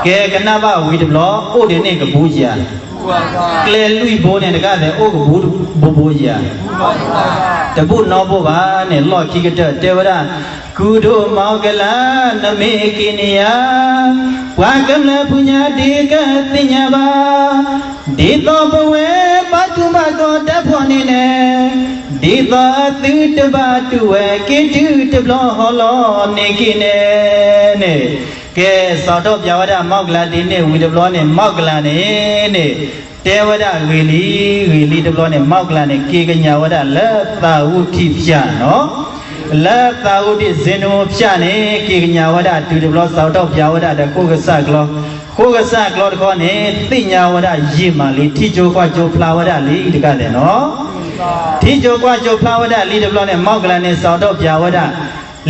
ကဲကနၣ်ဘၣ်ဝံၤတဘျီ အိၣ်ဒ်န့ၣ်ကဘူးဧါ. ကျဲလွံၢ်ဘိန့ၣ်တကးဒဲး အိၣ်ကဘူးဘိဘိဧါ. တဘူၣ်နီတဘိဘၣ်န့ၣ် လီၢ်ခံကတၢၢ်တဲဝဲဒၣ်, ကုဒိၣ်မီကလး နမ့ၢ်က့ၤန့ၣ်ဧါ, ပှၤကမျၢၢ်ဖုညါဒ်ကသ့ၣ်ညါဘၣ်, ဒ်သိးပဝဲဘၣ်တူၢ်ဘၣ်ကီၤတၢ်ဖှီၣ်န့ၣ်န့ၣ်, ဒ်သိးအသုတဘၣ်တူၢ်ဝဲ က့ၤတုၤတဘျီဟီလီၤန့ၢ်က့ၤန့ၣ်န့ၣ်, ကဲ စးထီၣ်ပၠးဝဲဒၣ်မီကလးဒ်န့ၣ်ဝံၤတဘျီန့ၣ် မီကလးန့ၣ်န့ၣ် တဲဝဲဒၣ်ဂ့ၤလံ, ဂ့ၤလံတဘျီန့ၣ် မီကလးန့ၣ် က့ၤကညးဝဲဒၣ်လၢသးဝူထံဖၠၣ်နီၤ. လၢသးဝူဒံၣ်စ့နူဖၠၣ်န့ၣ် က့ၤကညးဝဲဒၣ်တုၤတဘျီ စးထီၣ်ပၠးဝဲဒၣ်ဒီးဃိၣ်ကစၢ်ကျီ, ဃိၣ်ကစၢ်ကျီတခီန့ၣ် သ့ၣ်ညါဝဲဒၣ်ယံာ်မးလံ ထံၣ်ကၠိကွၢ်ကၠိဖျါဝဲဒၣ်လံတကးဒဲးနီၤ. ထံၣ်ကၠိကွၢ်ကၠိဖျါဝဲဒၣ်လံတဘျီန့ၣ် မီကလးန့ၣ် စးထီၣ်ပၠးဝဲဒၣ်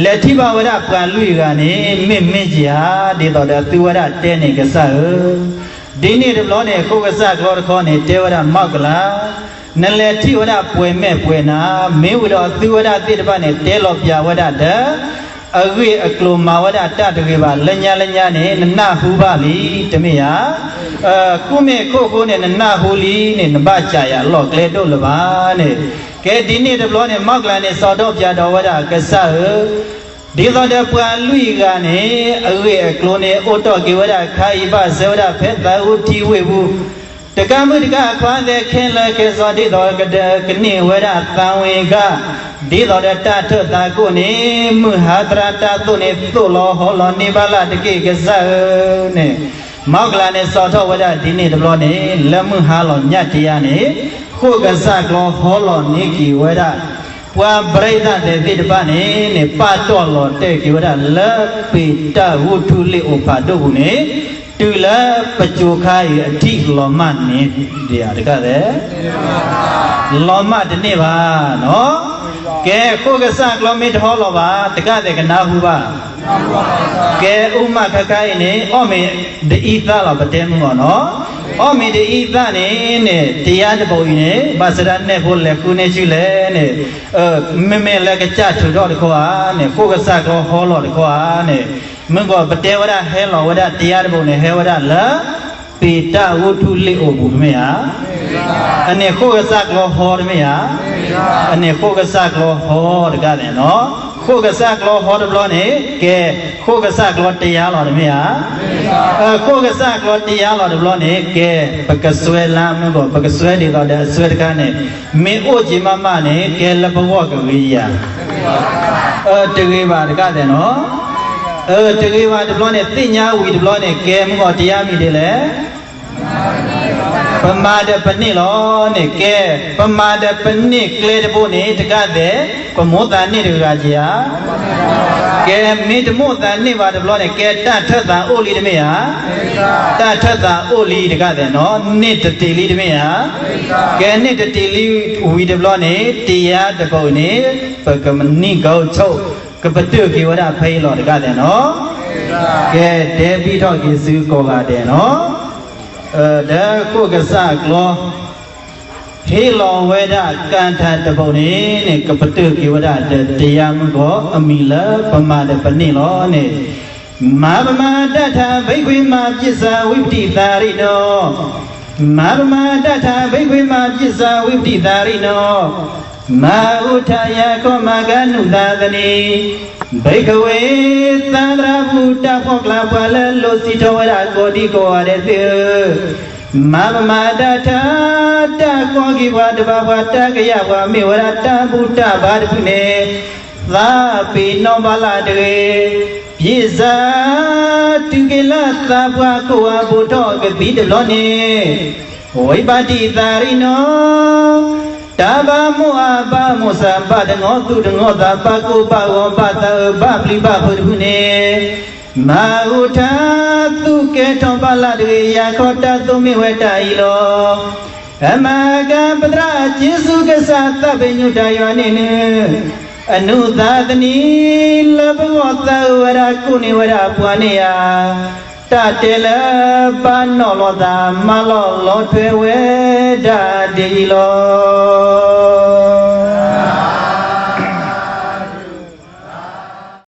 လဲၤထံၣ်ဘၣ်ဝဲဒၣ်ပှၤလွံၢ်ဂၤန့ၣ် မ့ၢ်မ့ၢ်က့ၤဧါ, ဒ်သိးဒီးသုဝဲဒၣ်တဲန့ၣ်ကစၢ်ဧၢ, ဒ်န့ၣ်တဘျီန့ၣ် ဃိၣ်ကစၢ်ကျီတခီန့ၣ် တဲဝဲဒၣ်မီကလး, နလဲၤထံၣ်ဝဲဒၣ်ပှဲၤမဲာ်ပှဲၤနၤ, မ့ၢ်ဝံၤဒီးသုဝဲဒၣ်သ့ၣ်တဖၣ်န့ၣ် တဲလီၤပၠးဝဲဒၣ်ဒီး အဂ့ၢ်အကျိၤမၤဝဲဒၣ်တၢ်တဂ့ၤဘၣ် လၢညါလၢညါန့ၣ် နနၢ်ဟူဘၣ်လံ တမ့ၢ်ဧါ. ဃုမ့ၢ်ခိၣ်ဃိန့ၣ် နနၢ်ဟူလံန့ၣ် နဘၣ်စးယၤလီၢ်ကျဲဒိၣ်လၢၤဘၣ်န့ၣ်. ကဲဒ်န့ၣ်တဘျီန့ၣ် မီကလးန့ၣ် စးထီၣ်ပၠးဒီးဝဲဒၣ်ကစၢ်ဧၢ, ဒ်သိးဒီးပှၤလွံၢ်ဂၤန့ၣ် အဂ့ၢ်အကျိၤန့ၣ် အိၣ်တီၢ်က့ၤဝဲဒၣ်ခါအံၤ ဘၣ်ဆၢဝဲဒၣ်ဖဲသးဝူထံဝ့ၢ်ပူၤ တကးမုၢ်တကးခွါသဲးခဲလၢာ်ခဲဆ့ ဒ်သိးကဒၢးကန့ၢ်ဝဲဒၣ်သးဝ့ၤခါ, ဒ်သိးဒီးတၢ်ထၢၣ်သးကိၣ်န့ၣ် မုၢ်ဟါသရၣ်တၢ်သိၣ်န့ၣ် သိၣ်လီၤဟီလီၤန့ၢ်ဘၣ်လၢ်တက့ၢ်ကစၢ်ဧၢန့ၣ်, မီကလးန့ၣ် စးထီၣ်ဝဲဒၣ်ဒ်န့ၣ်တဘျီန့ၣ် လၢမုၢ်ဟါလီၤညါတယါန့ၣ် ဃိၣ်ကစၢ်ကျီဟီလီၤန့ၢ်က့ၤဝဲဒၣ် ပှၤပရံသးသ့ၣ်တဖၣ်န့ၣ်န့ၣ် ပာ်တီၢ်လီၤတဲာ်က့ၤဝဲဒၣ်လၢ ပ့ၤတၢ်ဂိၢ်ထူလ့ၣ်အိၣ်ဖးဒိၣ်ပူၤန့ၣ် တုၤလၢပစိၤခါအံၤအထံးလီၤမၢ်န့ၢ်ဒံးဧါတကးဒဲး, လီၤမၢ်တန့ၢ်ဘၣ်နီၤ. ကဲ ဃိၣ်ကစၢ်ကျီမ့ၢ်တဟီလီၤဘၣ် တကးဒဲးကနၢ်ဟူဘၣ်. ကဲ အူမၢ်ခါခါအံၤန့ၣ် အီၣ်မ့ၤဒ်အံသၣ်လီၤ ပတဲမုၢ်ဂီၢ်နီၤ. အီၣ်မ့ၤဒ်အံသၣ်န့ၣ်န့ၣ် တယါတဘိအံၤန့ၣ် ဘၣ်ဆၣ်ဒၣ်နဲၣ်ဖိလဲၤဃုန့ၢ်ဆူလဲၣ်န့ၣ် မ့မ့ၢ်လၢကစၢ်ထုးထီၣ်တခီဧါန့ၣ် ဃိၣ်ကစၢ်ကျီဟီလီၤတခီဧါန့ၣ်, မုၢ်ဂီၢ်ပတဲဝဲဒၣ်ဟဲလီၤဝဲဒၣ်တယါတဘိန့ၣ် ဟဲဝဲဒၣ်လၢ ပ့ၤတၢ်ဂိၢ်ထူလ့ၣ်အိၣ်ပူၤတမ့ၢ်ဧါ. အန့ၣ်ဃိၣ်ကစၢ်ကျီဟီတမ့ၢ်ဧါ. အန့ၣ်ဃိၣ်ကစၢ်ကျီဟီတကးန့ၣ်နီၤ. ဃိၣ်ကစၢ်ကျီဟီတဘျီန့ၣ် ကဲ ဃိၣ်ကစၢ်ကျီတယါလီၤတမ့ၢ်ဧါ. ဃိၣ်ကစၢ်ကျီတယါလီၤတဘျီန့ၣ် ကဲ ပကစွဲလၢမုၢ်ဂီၢ် ပကစွဲဒ်သိးဒီးအစွဲတခါန့ၣ် မ့ၢ်အိၣ်က့ၤမးမးန့ၣ် ကဲလၢပဂီၢ်ကဂ့ၤယၤ တဂ့ၤဘၣ်တကးဒဲးနီၤ. တဂ့ၤဘၣ်တဘျီန့ၣ် သ့ၣ်ညါဝံၤတဘျီန့ၣ် ကဲမုၢ်ဂီၢ်တယါမံၤဒ်လဲၣ်. ပမၤဒီးပန့ၢ်လီၤန့ၣ် ကဲ ပမၤဒီးပန့ၢ်ကျဲတဘိန့ၣ် တကးဒဲး ပမိၢ်သးန့ၢ်တဂၤက့ၤဧါ. ကဲ မ့ၢ်တမိၢ်သးန့ၢ်ဘၣ်တဘျီန့ၣ် ကဲတၢ်ထၢၣ်သးအိၣ်လံတမ့ၢ်ဧါ. တၢ်ထၢၣ်သးအိၣ်လံတကးဒဲးနီၤ န့ၢ်တတ့ၤလံတမ့ၢ်ဧါ. ကဲန့ၣ်တတ့ၤလံဝံၤတဘျီန့ၣ် တယါတဘိန့ၣ် ပကမၤန့ၢ်ကီၢ်ဆိၣ် ကပတုာ်က့ၤဝဲဒၣ်ဖဲအံၤလီၤတကးဒဲးနီၤ. ကဲ တဲဘံၣ်ထီၣ်က့ၤဆူကိးဂၤဒဲးနီၤ. ဒီးဃိၣ်ကစၢ်ကျီ ဟ့ၣ်လီၤဝဲဒၣ်ကၤထၢၣ်တဘိန့ၣ်န့ၣ် ကပတုာ်က့ၤဝဲဒၣ်ဒီးတယါမုၢ်ဂီၢ် အမံၤလၢပမၤဒီးပန့ၢ်လီၤန့ၣ်, မၤပမၤတၢ်ထါဘံကွံမၤပစၢ်ဝံပတံၢ်သးရ့ၣ်နီၤ. မၤပမၤဒၣ်ထၣ်ဘိကွ့မၤ ပၠံစၢဝံပတံၣ်သးရံၣ်နီၤ, မၤအိၣ်ထၣ်ယၤခီမၤကနူၣ်သးသန့ၤ, ဘိကဝ့ၤ သးသရၣ်ဘူၣ်တၢ်ဖီၣ်ကျၢ် ပှၤလၢလိၣ်စံးထီၣ်ဝဲဒၣ်ကိးဒံကိးဂၤဒဲးသ့ၣ်ဧၢ, မၤပမၤဒၣ်ထၣ် တၢ်ကီက့ၤပှၤတဘၣ်ပှၤ တၢ်ကယၢ်ပှၤမ့ၢ်ဝဲဒၣ်တၢ်ဘူၣ်တၢ်ဘါတဖုန့ၣ်, သးပ့ၤနီၣ်ဘၣ်လၢ်တဂ့ၤ, ပၠံစၢ တုၤက့ၤလၢသးပှၢ်ကိးအဘူးထီၣ်ကဘံတဘျီန့ၣ်, ဝံဘၣ်ဒံးသးရံၣ်နီၤ, တၢ်ဘၣ်မိၣ်အါဘၣ်မိၣ်စၢ် ဘၣ်တနီသူၣ်တနီသး ဘၣ်ကိၢ်ဘၣ်ဂီၤ ဘၣ်သးအုးဘၣ်ပျံၤဘၣ်ဖုးတဖုန့ၣ်, မၤဂိၢ်ထၢ သူၣ်ကဲထီၣ်ဘၣ်လၢ်တဂ့ၤ ယၤခီတၢ်သိၣ်မ့ၢ်ဝဲတၢ်အံၤလီၤ. အမၤကၤပသရၣ်က့စူကစၢ် သးပ့ၤညူၣ်တၢ်ယွၤန့ၣ်နုၤ, အနုၢ်သးသနံၤ လၢပဂီၢ်သးအုးဝဲဒၣ် ကိးန့ၢ်ဝဲဒၣ်ပှၤန့ၣ်ဧါ, တၢ်တဲလၢဘၣ်နီၣ်လိာ်သး မၤလီၤလီၤထွဲဝဲဒၣ်ဒ်အံၤလီၤ.